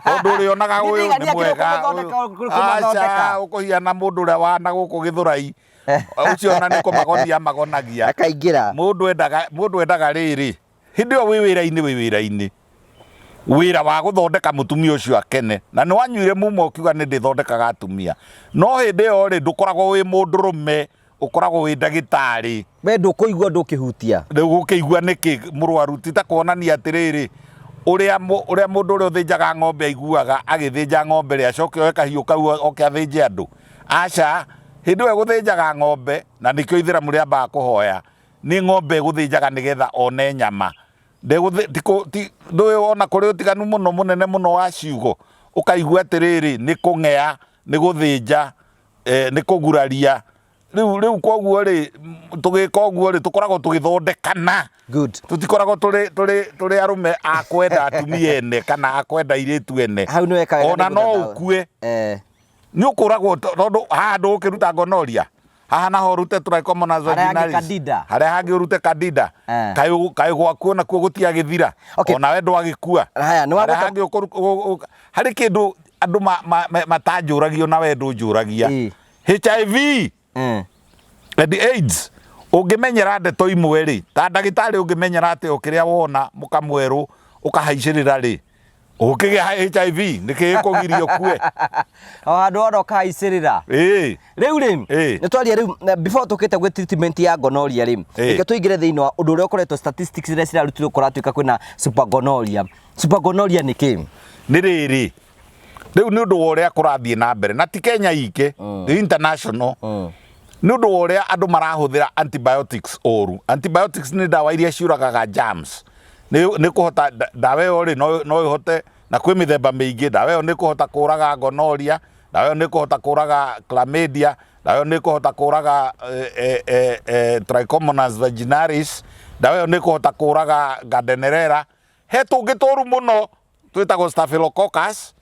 tondũ ũrĩonaga Niĩ ũyũ nĩ ndigania kĩrĩa mwega, kũmũthondeka, ũyũ- kũmathondeka. Aca, ũkũhiana mũndũ ũrĩa wa na gũkũ Gĩthũrai ũcio, ona nĩ kũmagonia magonagia. Akaingĩra. Mũndũ endaga rĩrĩ, hĩndĩ ĩyo wĩ wĩra-inĩ, wĩ wĩra-inĩ, wĩra wa gũthondeka mũtumia ũcio akene, na nĩ wanyuire mumo ũkiuga nĩ ndĩthondekaga atumia, no hĩndĩ ĩyo rĩ, ndũkoragwo wĩ mũndũrũme, ũkoragwo wĩ ndagĩtarĩ. We ndũkũigua ndũkĩhutia. Rĩu gũkĩigua nĩkĩ mũrwaru? Ti ta kuonania atĩrĩrĩ, ũrĩa mũndũ ũrĩa ũthĩnjaga ng'ombe aiguaga agĩthĩnja ng'ombe rĩ, acoke oe kahiũ kau oke athĩnje andũ? Aca, hĩndĩ ĩyo egũthĩnjaga ng'ombe, na nĩkĩo ithĩramu rĩambaga kũhoya, nĩ ng'ombe egũthĩnjaga nĩgetha one nyama. Ndũĩ ona kũrĩ ũtiganu mũno mũnene mũno wa ciugo, ũkaigua atĩrĩrĩ, nĩ kũng'ea, nĩ gũthĩnja, nĩ kũguraria. Rĩu koguo rĩ, tũgĩka ũguo rĩ, tũkoragwo tũgĩthondekana. Good. Tũtikoragwo tũrĩ arũme a kwenda atumia ene kana a kwenda airĩtu ene. Hau nĩ weka wega. Ona nĩ no gũthathaũra. ũkue. Eh. Nĩ ũkũragwo, tondũ haha ndũgũkĩruta gonorrhea. Haha naho ũrute Trichomonas Harĩa hangĩ vaginalis. Candida. Harĩa hangĩ ũrute Candida. Kaĩ kaĩ gwaku onakuo gũtiagĩthira. Onawe ndwagĩkua. Haya, nĩ Harĩa wagweta hangĩ harĩ kĩndũ andũ matanjũragia ona we ndũnjũragia. HIV and AIDS ũngĩmenyera ndeto imwe rĩ, ta ndagĩtarĩ ũngĩmenyera atĩ o kĩrĩa wona mũkamwerũ ũkahaicĩrĩra rĩ, ũkĩgĩa HIV nĩkĩ gĩkũgiria ũkue? O handũ wona ũkahaicĩrĩra. Ĩĩ. Rĩu rĩ, nĩ twaria rĩu na before tũkĩte gwĩ treatment ya gonorrhea rĩ, reke tũingĩre thĩinĩ wa ũndũ ũrĩa ũkoretwo statistics iria cirarutirwo kũratuĩka kwĩna super gonorrhea. Super gonorrhea nĩ kĩ? Nĩ rĩrĩ, rĩu nĩ ũndũ wa ũrĩa kũrathiĩ na mbere, na ti Kenya ike, nĩ international, nĩ ũndũ wa ũrĩa andũ marahũthĩra antibiotics ũru. Antibiotics nĩ ndawa iria ciũragaga germs. Nĩ kũhota ndawa ĩyo rĩ, no ĩhote, na kwĩ mĩthemba mĩingĩ, ndawa ĩyo nĩ ĩkũhota kũraga gonorrhea, ndawa ĩyo nĩ ĩkũhota kũraga chlamydia, ndawa ĩyo nĩ ĩkũhota kũraga Trichomonas vaginalis, ndawa ĩyo nĩ ĩkũhota kũraga Gardnerella. He tũngĩ tũru mũno twĩtagwo Staphylococcus,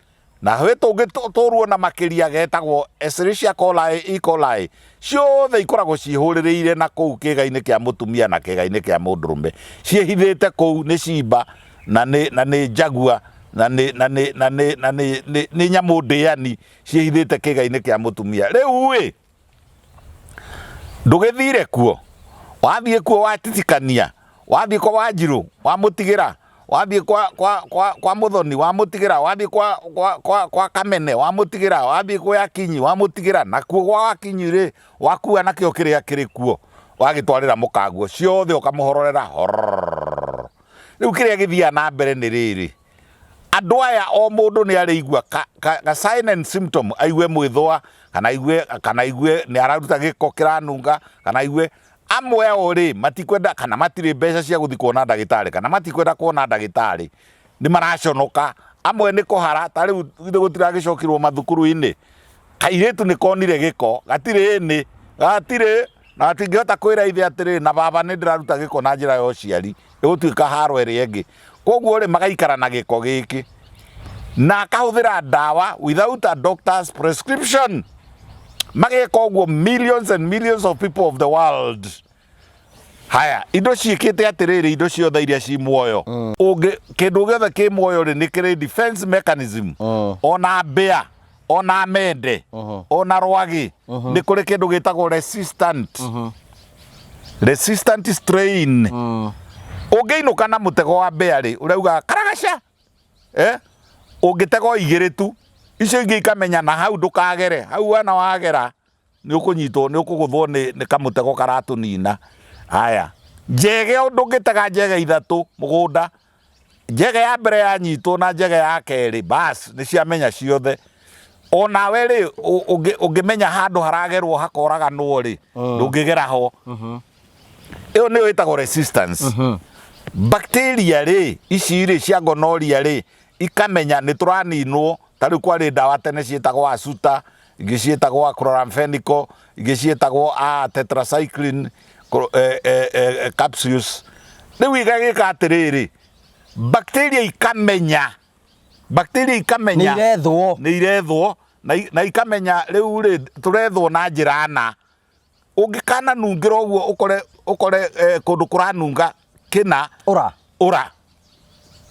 na he tũngĩ tũru ona makĩria getagwo Escherichia coli, E. coli. Ciothe ikoragwo ciĩhũrĩrĩire na kũu kĩĩga-inĩ kĩa mũtumia na kĩĩga-inĩ kĩa mũndũrũme. Ciĩhithĩte kũu nĩ cimba na nĩ na nĩ njagua na nĩ na nĩ na nĩ na nĩ nĩ nĩ nyamũ ndĩani ciĩhithĩte kĩĩga-inĩ kĩa mũtumia. Rĩu ĩ, ndũgĩthire kuo, wathiĩ kuo watitikania, wathiĩ kwa Wanjirũ wamũtigĩra, wathiĩ kwa kwa kwa kwa Mũthoni wamũtigĩra, wathiĩ kwa kwa kwa kwa Kamene wamũtigĩra, wathiĩ kwa Akinyi wamũtigĩra, nakuo gwa Akinyi rĩ wakua nakĩo kĩrĩa kĩrĩ kuo wagĩtwarĩra mũkaguo, ciothe ũkamũhororera horororo. Rĩu kĩrĩa gĩthiaga na mbere nĩ rĩrĩ, andũ aya o mũndũ nĩ arĩigua ka, ka, ka sign and symptom, aigue mwĩthũa, kana aigue, kana aigue nĩ araruta gĩko kĩranunga, kana aigue amwe ao rĩ matikwenda, kana matirĩ mbeca cia gũthiĩ kuona ndagĩtarĩ, kana matikwenda kuona ndagĩtarĩ, nĩ maraconoka. Amwe nĩ kũhara, ta rĩu githĩ gũtiragĩcokirwo mathukuru-inĩ, kairĩtu nĩ konire gĩko, gatirĩ ĩnĩ, gatirĩ, na gatingĩhota kwĩra ithe atĩrĩ, na baba nĩ ndĩraruta gĩko na njĩra ya ũciari, ĩgũtuĩka haro ĩrĩa ĩngĩ. Koguo rĩ, magaikara na gĩko gĩkĩ, na akahũthĩra ndawa without a doctor's prescription. Mageka ũguo millions and millions of people of the world. Haya, indo ciĩkĩte atĩrĩrĩ, indo ciothe iria ci muoyo, ũngĩ kĩndũ gĩothe kĩ muoyo rĩ, nĩ kĩrĩ defense mechanism. Ona mbĩa, ona mende, ona rwagĩ, nĩ kũrĩ kĩndũ gĩtagwo resistant strain. Ũngĩinũka na mũtego wa mbĩa rĩ, ũrauga karagaca, ũngĩtega o igĩrĩ tu, icio ingĩ ikamenya na hau ndũkagere, hau wana wagera nĩ ũkũnyitwo, nĩ ũkũgũthwo nĩ kamũtego karatũnina. Haya, njege ndũngĩtega njege ithatũ mũgũnda, njege ya mbere yanyitwo na njege ya kerĩ, bas nĩ ciamenya ciothe. Onawe rĩ, ũngĩmenya handũ haragerwo hakoraganwo rĩ, ndũngĩgera ho. Ĩyo nĩyo ĩtagwo resistance. Bacteria rĩ, ici rĩ cia gonorrhea rĩ, ikamenya nĩ tũraninwo. Ta rĩu kwarĩ ndawa tene ciĩtagwo asuta, ingĩ ciĩtagwo chloramphenicol, ingĩ ciĩtagwo tetracycline capsules. Rĩu igagĩka atĩrĩrĩ, bacteria ikamenya, bacteria ikamenya nĩ irethwo, nĩ irethwo, na ikamenya rĩu rĩ tũrethwo na njĩra na. Ũngĩkananungĩra ũguo ũkore kũndũ kũranunga kĩna, ũra ũra.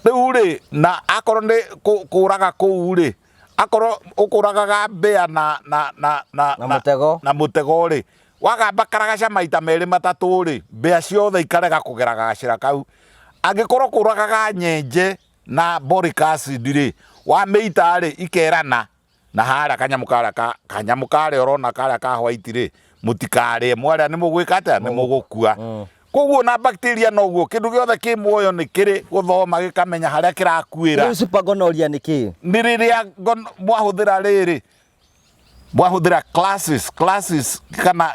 Rĩu rĩ, na akorwo nĩ kũraga kũu rĩ, akorwo ũkũragaga mbĩa na na na na na mũtego, na mũtego rĩ, wagamba karagaca maita merĩ matatũ rĩ, mbĩa ciothe ikarega kũgera gacĩra kau. Angĩkorwo kũragaga nyenje na boric acid rĩ, wamĩita rĩ, ikerana na harĩa kanyamũ karĩa ka kanyamũ karĩa ũrona karĩa ka white rĩ, mũtikarĩe, mwarĩa nĩ mũgwĩka atĩa? Nĩ mũgũkua. Koguo na bacteria noguo, kĩndũ gĩothe kĩ muoyo nĩ kĩrĩ gũthoma gĩkamenya harĩa kĩrakuĩra. Rĩu super gonorrhea nĩ kĩ? Nĩ rĩrĩa mwahũthĩra rĩrĩ, mwahũthĩra classes kana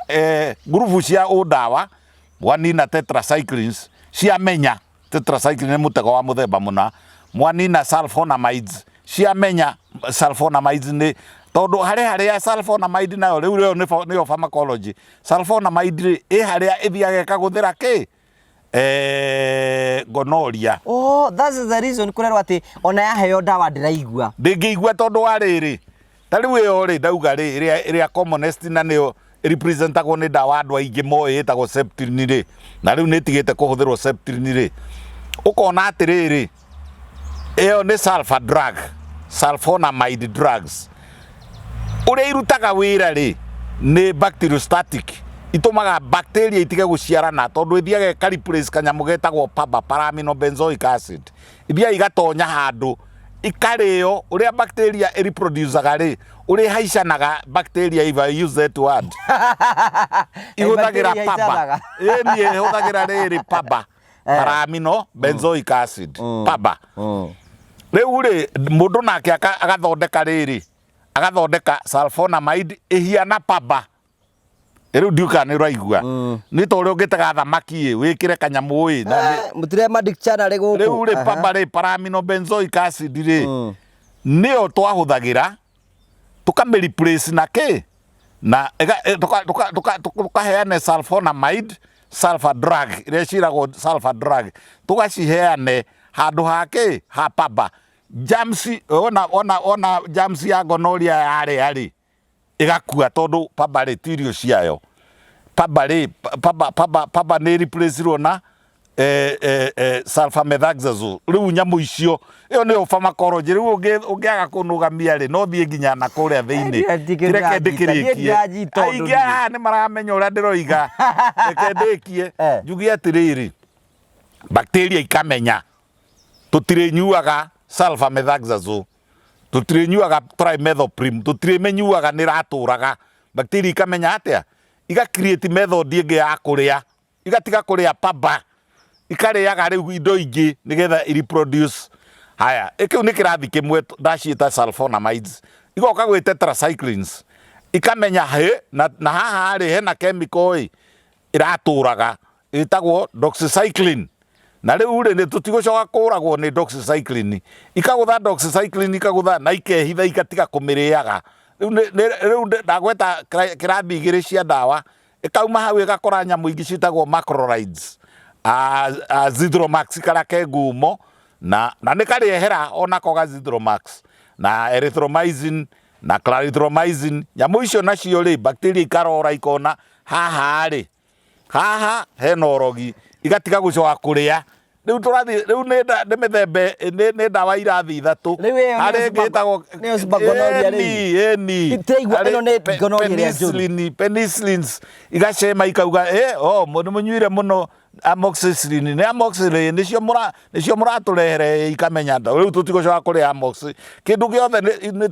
ngurubu cia ũndawa, mwanina tetracyclines, ciamenya tetracycline nĩ mũtego wa mũthemba mũna, mwanina sulfonamides, ciamenya sulfonamides nĩ tondũ harĩ harĩa sulfonamide nayo rĩu rĩo nĩyo pharmacology. Sulfonamide rĩ, ĩ harĩa ĩthiaga ĩkagũthĩra kĩ? Gonorrhea. Oh, that's the reason kũrerwo atĩ ona yaheo ndawa ndĩraigua. Ndĩngĩigua tondũ wa rĩrĩ, ta rĩu ĩyo rĩ, ndauga rĩ, ĩrĩa commonest na nĩyo Ĩrepresentagwo nĩ ndawa andũ aingĩ moĩ ĩtagwo Septrin rĩ, na rĩu nĩ ĩtigĩte kũhũthĩrwo Septrin rĩ, ũkona atĩrĩrĩ, ĩyo nĩ sulfur drug, sulfonamide drugs. Ũrĩa irutaga wĩra rĩ, nĩ bacteriostatic, itũmaga bacteria itige gũciarana tondũ ĩthiaga ĩka replace kanyamũ getagwo PABA, paraaminobenzoic acid. Ithiaga igatonya handũ ikarĩo ũrĩa bacteria ĩreproducaga rĩ, ũrĩa ĩhaicanaga bacteria, if I use that word, ihũthagĩra Bacteria PABA. ihaicanaga. Ĩni ĩhũthagĩra rĩrĩ PABA, paramino benzoic acid, PABA. Rĩu rĩ, mũndũ nake agathondeka rĩrĩ, agathondeka sulfonamide ĩhiana PABA. Rĩu ndiũ kana nĩ ũraigua. Nĩ ta ũrĩa ũngĩtega thamaki ĩ, wĩkĩre kanyamũ ĩ. Na Mũtirema dictionary gũkũ. Rĩu rĩ, PABA rĩ, paraminobenzoic acid rĩ, nĩyo twahũthagĩra tũkamĩ replace na kĩ, na tũkaheane sulfonamide, sulfur drug ĩrĩa ciĩragwo sulfur drug, tũgaciheane handũ ha kĩ, ha PABA. Germs, ona germs ya gonorrhea yarĩa rĩ, ĩgakua tondũ PABA rĩ ti irio ciayo. PABA rĩ, PABA nĩ replace-irwo na sulfamethoxazole. Rĩu nyamũ icio, ĩyo nĩyo pharmacology. Rĩu ũngĩaga kũnũgamia rĩ, no thiĩ nginya na kũrĩa thĩinĩ. Reke ndĩkĩrĩkie. Aingĩ haha nĩ maramenya ũrĩa ndĩroiga. Reke ndĩkie. Njuge atĩrĩrĩ, bacteria ikamenya tũtirĩnyuaga sulfamethoxazole, tũtirĩnyuaga trimethoprim, tũtirĩmĩnyuaga, nĩ ĩratũraga. Bacteria ikamenya atĩa? Iga create method ĩngĩ ya kũrĩa, igatiga kũrĩa PABA, ikarĩaga rĩu indo ingĩ nĩgetha i reproduce. Haya, kĩu nĩ kĩrathi kĩmwe ndaciĩta sulfonamides. Igoka gwĩ tetracyclines, ikamenya hĩ, na haha rĩ hena chemical ĩ ĩratũraga ĩtagwo doxycycline, na rĩu rĩ nĩ tũtigũcoka kũragwo nĩ doxycycline. Ikagũtha doxycycline, ikagũtha na ikehitha, igatiga kũmĩrĩaga. Rĩu ndagweta kĩrathi igĩrĩ cia ndawa. Ĩkauma hau ĩgakora nyamũ ingĩ ciĩtagwo macrolides, Zithromax karĩa ke ngumo na nĩ karĩehera onako ga Zithromax na erythromycin na clarithromycin. Nyamũ icio nacio rĩ, bacteria ikarora ikona haha rĩ, haha hena ũrogi, igatiga gũcoka kũrĩa. Rĩu tũrathiĩ rĩu nĩ mĩthemba, nĩ ndawa irathi ithatũ. Rĩu ĩyo nĩyo Harĩ ĩngĩ ĩtagwo nĩyo super-gonorrhea rĩu. Ĩni, ĩni. Ndĩraigua Harĩ ĩno nĩ gonorrhea ĩrĩa njũru. Penicillin, penicillins igacema ikauga, oh, nĩ mũnyuire mũno amoxicillin, nĩ amoxicillin nĩcio mũra nĩcio mũratũrehere, ikamenya rĩu tũtigũcoka kũrĩa amoxi. Kĩndũ gĩothe nĩ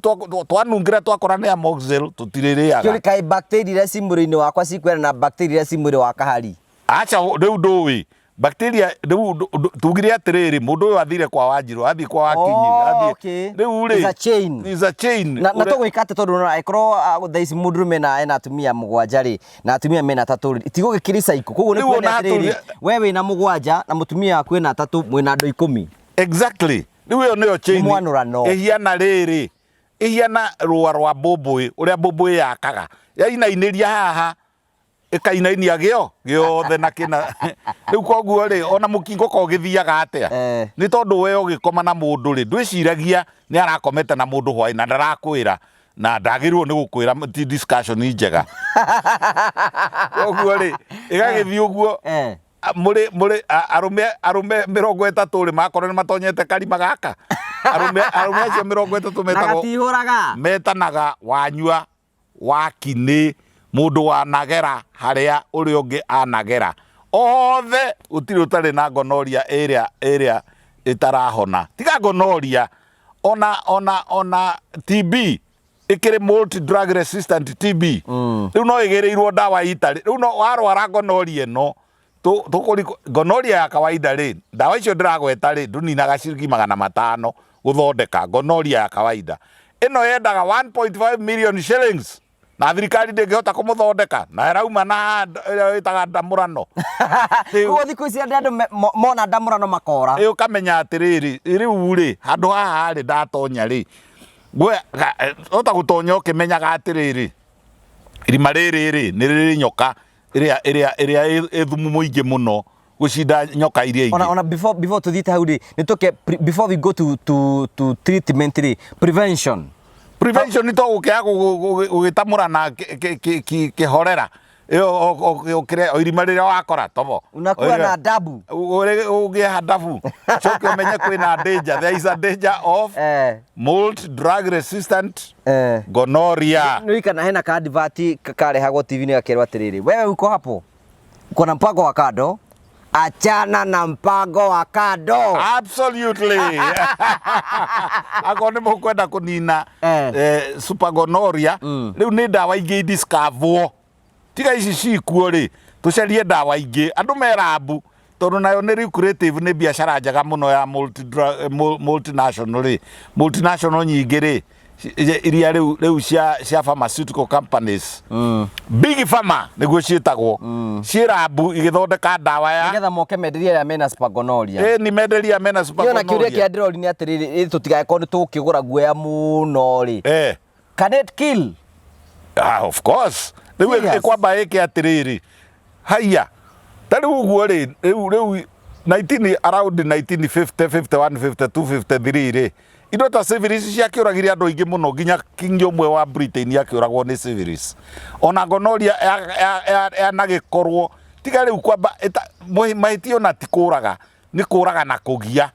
twanungĩra twakora nĩ amoxil, tũtirĩrĩaga. Kĩũria, kaĩ bacteria iria ci mwĩrĩ-inĩ wakwa cikwĩra na bacteria iria ci mwĩrĩ wa kahari? Aca, rĩu ndũĩ bacteria rĩu tugire atĩrĩrĩ, mũndũ ũyũ athire kwa Wanjirũ, athiĩ kwa Wakinyi, athiĩ rĩu rĩ It's a chain. It's a chain. Na tũgwĩka atĩ tondũ ona angĩkorwo thaa ici mũndũrũme na ena atumia mũgwanja rĩ, na atumia mena atatũ rĩ, itigũgĩkĩri cycle. Koguo nĩ Rĩu kuonania ona atĩrĩrĩ, we wĩna mũgwanja na mũtumia waku ena atatũ, mwĩna andũ 10. Exactly. Rĩu ĩyo nĩyo chain. Nĩ mwanũrano. Ĩhiana rĩrĩ, ĩhiana rũa rwa mbũmbũĩ, ũrĩa mbũmbũĩ yakaga. Yainainĩria haha, ĩkainainia gĩothe na kĩna. Rĩu koguo rĩ, ona mũkingo ko ũgĩthiaga atĩa? Nĩ tondũ we ũgĩkoma na mũndũ rĩ, ndwĩciragia nĩ arakomete na mũndũ hwaĩ na ndarakwĩra, na ndagĩrĩirwo nĩ gũkwĩra, ti discussion njega. Koguo rĩ, ĩgagĩthiĩ ũguo. Mũrĩ arũme 30 rĩ, makorwo nĩ matonyete karima gaka. Arũme acio 30 Na metagwo gatihũraga. Metanaga wanyua wakinĩ, mũndũ wanagera harĩa ũrĩa ũngĩ anagera. Othe gũtirĩ ũtarĩ na gonorrhea ĩrĩa ĩtarahona. Tiga gonorrhea, ona TB ĩkĩrĩ multi drug resistant TB. Rĩu no ĩgĩrĩirwo ndawa itarĩ. Rĩu no warwara gonorrhea ĩno, gonorrhea ya kawaida rĩ, ndawa icio ndĩragweta rĩ, ndũninaga ciringi 500 gũthondeka gonorrhea ya kawaida. Ĩno yendaga 1.5 million shillings na thirikari ndĩngĩhota kũmũthondeka, na ĩrauma na ĩrĩa ĩtaga ndamũrano. Koguo thikũ ici andũ mona ndamũrano makora. Ĩ, ũkamenya atĩrĩrĩ, rĩu rĩ, handũ haha rĩ, ndatonya rĩ, ota gũtonya ũkĩmenyaga atĩrĩrĩ, irima rĩrĩ rĩ, nĩ rĩrĩ nyoka ĩrĩa ĩ thumu mũingĩ mũno gũcinda nyoka iria ingĩ. Ona before tũthiĩte hau rĩ, nĩ tũke before we go to treatment rĩ, prevention. Prevention to gũkĩaga gũgĩtamũrana kĩhorera ĩyo ũkĩre o irima rĩrĩa wakora tobo. Unakuwa na adabu. Ũgĩe hadabu coke ũmenye kwĩna danger, there is a danger of multi drug resistant gonorrhea. Nĩ kana hena ka advert karehagwo TV-inĩ gakerwo atĩrĩrĩ, wewe uko hapo uko na mpango wa kando, achana na mpango wa kando. Absolutely. Akorwo nĩ mũkwenda kũnina super gonorrhea, rĩu nĩ ndawa ingĩ idiscoverwo, tiga ici cikuo rĩ, tũcarie ndawa ingĩ andũ me rambu, tondũ nayo nĩ lucrative, nĩ biacara njega mũno ya multinational rĩ, multinational nyingĩ rĩ, iria rĩu cia pharmaceutical companies, big pharma nĩguo ciĩtagwo, ciĩ rambu igĩthondeka ndawa ya Nĩgetha moke menderie arĩa mena super gonorrhea. Ĩ ni menderia mena super Niĩ ona kĩũria gonorrhea. kĩa ndĩrori nĩ atĩrĩrĩ, ĩ tũtigagĩkorwo nĩ tũgũkĩgũra guoya mũno rĩ, can it kill? Ah, of course. Rĩu Serious? ĩkwamba ĩke atĩrĩrĩ, haiya, ta rĩu ũguo rĩ, rĩu 19 around 1950, 51, 52, 53 rĩ, indo ta syphilis ciakĩũragire andũ aingĩ mũno, nginya king ũmwe wa Britain akĩũragwo nĩ syphilis. Ona gonorrhea yanagĩkorwo tiga rĩu kwamba mahĩtia ona ti kũraga, nĩ kũraga na kũgia,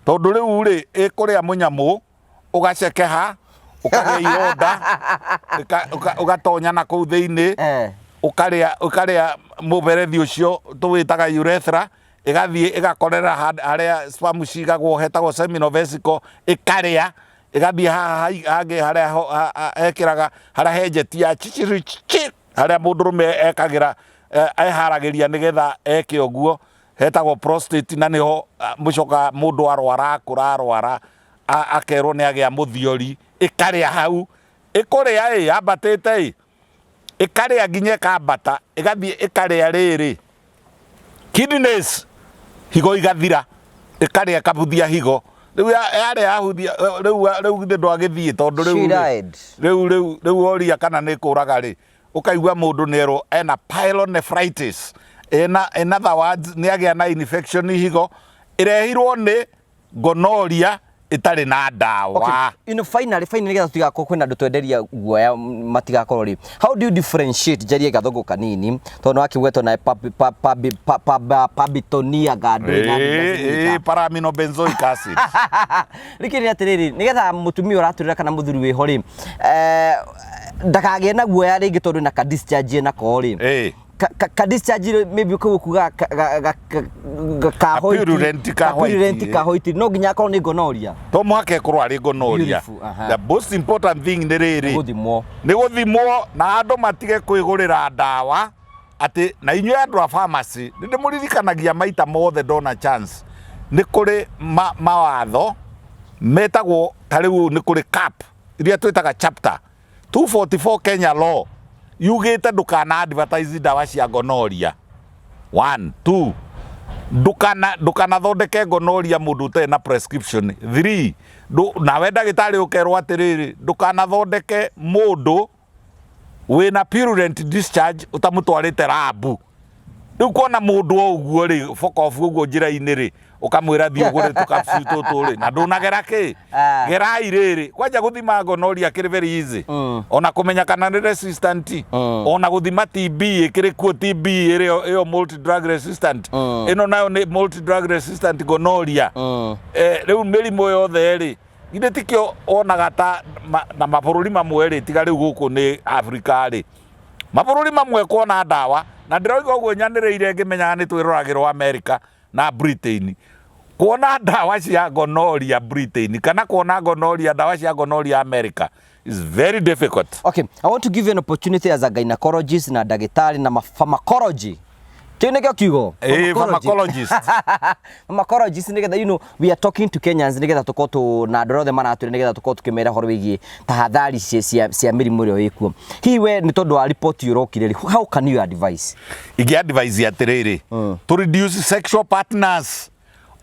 tondũ rĩu rĩ ĩkũrĩa mũnyamũ ũgacekeha, ũkagĩa ironda, ũgatonya na kũu thĩinĩ, ũkarĩa mũberethi ũcio tũwĩtaga urethra, ĩgathiĩ ĩgakorera harĩa sperm cigagwo hetagwo seminal vesicle, ĩkarĩa ĩgathiĩ haha hangĩ harĩa hekĩraga harĩa he njeti ya chichiri chi harĩa mũndũrũme ekagĩra, eharagĩria nĩgetha eke ũguo, hetagwo prostate, na nĩho mũcoka mũndũ arwara akũra arwara akerwo nĩ agĩa mũthiori, ĩkarĩa hau ĩkũrĩa ĩ yambatĩte ĩ ĩkarĩa nginya ĩkambata ĩgathiĩ ĩkarĩa rĩrĩ kidneys, higo igathira, ĩkarĩa ĩkabuthia higo. Rĩu yarĩa yahuthia rĩu githĩ ndwagĩthiĩ tondũ rĩu She rĩ, died. rĩu woria kana nĩ kũraga rĩ, ũkaigua mũndũ nĩ erwo ena pyelonephritis, ena in other words nĩ agĩa na infection higo ĩrehirwo nĩ gonorrhea ĩtarĩ na ndawa. Okay. Finally, nĩgetha tũtigakorwo kwĩna andũ twenderia guoya matigakorwo rĩ, how do you differentiate, njarie gathũngũ kanini tondũ nĩwakĩgwetwo na pabitonia gandũ na Paraminobenzoic acid. Rĩkĩ nĩ atĩrĩrĩ, nĩgetha mũtumia ũratũrĩra kana mũthuri wĩho rĩ, ndakagĩe na guoya rĩngĩ tondũ na ka discharge nako rĩ, ka discharge rĩ, maybe kũu kuga ka white, Purulent ka ka purulent white, ka white, no nginya akorwo nĩ gonorrhea? To mũhaka ĩkorwo arĩ gonorrhea. Beautiful, aha. The most important thing nĩ rĩrĩ, gũthimwo. Nĩ gũthimwo, na andũ matige kwĩgũrĩra ndawa atĩ. Na inyuĩ andũ a pharmacy, nĩ ndĩmũririkanagia maita mothe ndona chance, nĩ kũrĩ mawatho metagwo ta rĩu nĩ kũrĩ cap iria twĩtaga chapter 244 Kenya law yugĩte ndũkana advertise ndawa cia gonorrhea. One, two, ndũkanathondeke gonorrhea mũndũ ũtarĩ na prescription. Three, nawe ndagĩtarĩ ũkerwo atĩrĩrĩ, ndũkanathondeke mũndũ wĩna purulent discharge ũtamũtwarĩte rabu. Rĩu kuona mũndũ o ũguo rĩ, bokobu ũguo njĩra-inĩ rĩ, ũkamwĩra thiĩ ũgũre tũkapsu tũtũ rĩ, na ndũnagera kĩ. Gerai rĩrĩ kwanja gũthima gonorrhea kĩrĩ very easy, ona kũmenya kana nĩ resistant, ona gũthima TB ĩkĩrĩ kuo, TB ĩrĩa ĩyo multi drug resistant, ĩno nayo nĩ multi drug resistant gonorrhea. Rĩu mĩrimũ yothe rĩ, githĩ tikĩo wonaga ta na mabũrũri mamwe rĩ, tiga rĩu gũkũ nĩ Afrika rĩ, mabũrũri mamwe kuona ndawa, na ndĩroiga ũguo nyanĩrĩire ngĩmenyaga nĩ twĩroragĩrwo America na Britain, kuona ndawa cia gonorrhea Britain kana kuona gonorrhea, ndawa cia gonorrhea America is very difficult. Okay, I want to give you an opportunity as a gynecologist na ndagĩtarĩ na pharmacology. Kĩu nĩkĩo kiugo? Ĩĩ, pharmacologist. Pharmacologist, nĩgetha we are talking to Kenyans, nĩgetha tũkorwo tũ na andũ arĩa othe maratwĩra, nĩgetha tũkorwo tũkĩmera ũhoro wĩgiĩ tahadhari cia mĩrimũ ĩrĩa ĩkuo. Hihi we nĩ tondũ wa report ũrokire rĩ, how can you advise? Ingĩ advise atĩrĩrĩ, to reduce sexual partners.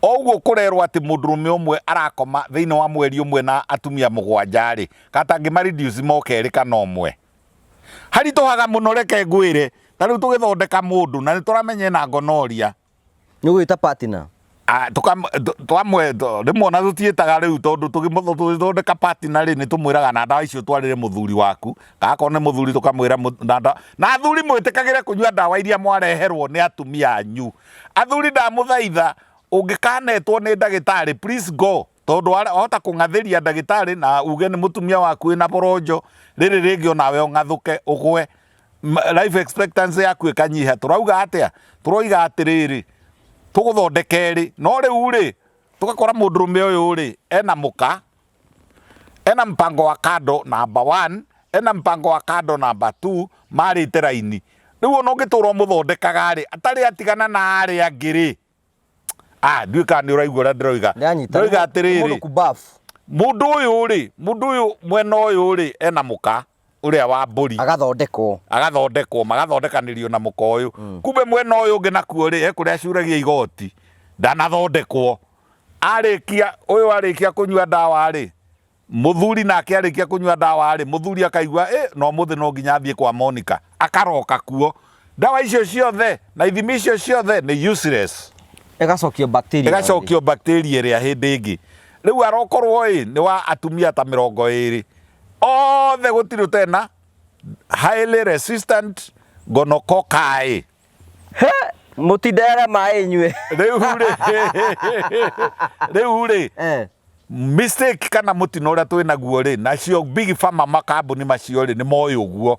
O ũguo kũrerwo atĩ mũndũrũme ũmwe arakoma thĩinĩ wa mweri ũmwe na atumia mũgwanja rĩ, katangĩma reduce moke erĩ kana ũmwe, haritũhaga mũno. Reke ngwĩre, ta rĩu tũgĩthondeka mũndũ na nĩ tũramenya ena gonorrhea, Nĩ ũgwĩta partner. Ah, twamwe rĩmwe ona tũtiĩtaga rĩu tondũ tũgĩthondeka partner rĩ, nĩ tũmwĩraga na ndawa icio twarĩre mũthuri waku, kana akorwo nĩ mũthuri tũkamwĩra na ndawa, na athuri mwĩtĩkagĩre kũnyua ndawa iria mwareherwo nĩ atumia anyu. Athuri ndamũthaitha, ũngĩkanetwo nĩ ndagĩtarĩ please go, tondũ wahota kũng'athĩria ndagĩtarĩ na uge nĩ mũtumia waku wĩna boronjo, rĩrĩ rĩngĩ onawe ũng'athũke ũgwe, life expectancy yaku ĩkanyiha. Tũrauga atĩa? Tũroiga atĩrĩrĩ, tũgũthondeka erĩ, no rĩu rĩ, tũgakora mũndũrũme ũyũ rĩ, ena mũka, ena mpango wa kando number one, ena mpango wa kando number two, marĩte raini. Rĩu ona ũngĩtũra ũmũthondekaga rĩ, atarĩ atigana na arĩa angĩ rĩ, ah, ndiũĩ kana nĩ ũraigua ũrĩa ndĩroiga. Ndĩranyita. Ndĩroiga Nĩ atĩrĩrĩ, mũndũ kumbafu. Mũndũ ũyũ rĩ, mũndũ ũyũ mwena ũyũ rĩ, ena mũka ũrĩa wa mbũri. Agathondekwo. Agathondekwo, magathondekanĩrio na mũka ũyũ. Kumbe mwena ũyũ ũngĩ nakuo rĩ, e kũrĩa acuragia igoti, ndanathondekwo. Arĩkia, ũyũ arĩkia kũnyua ndawa rĩ, mũthuri nake arĩkia kũnyua ndawa rĩ, mũthuri akaigua, ĩ, na ũmũthĩ no nginya athiĩ kwa Monica. Akaroka kuo. Ndawa icio ciothe na ithimi icio ciothe nĩ useless. Ĩgacokio bacteria. Ĩgacokio bacteria ĩrĩa hĩndĩ ĩngĩ. Rĩu arokorwo ĩ, nĩ wa atumia ta 20. Othe gũtirĩ ũtarĩ na highly resistant gonococci. He, mũtindere maĩ inyuĩ. Rĩu rĩ, rĩu rĩ, mistake kana mũtino ũrĩa twĩ naguo rĩ, nacio big pharma makambuni macio rĩ, nĩ moĩ ũguo.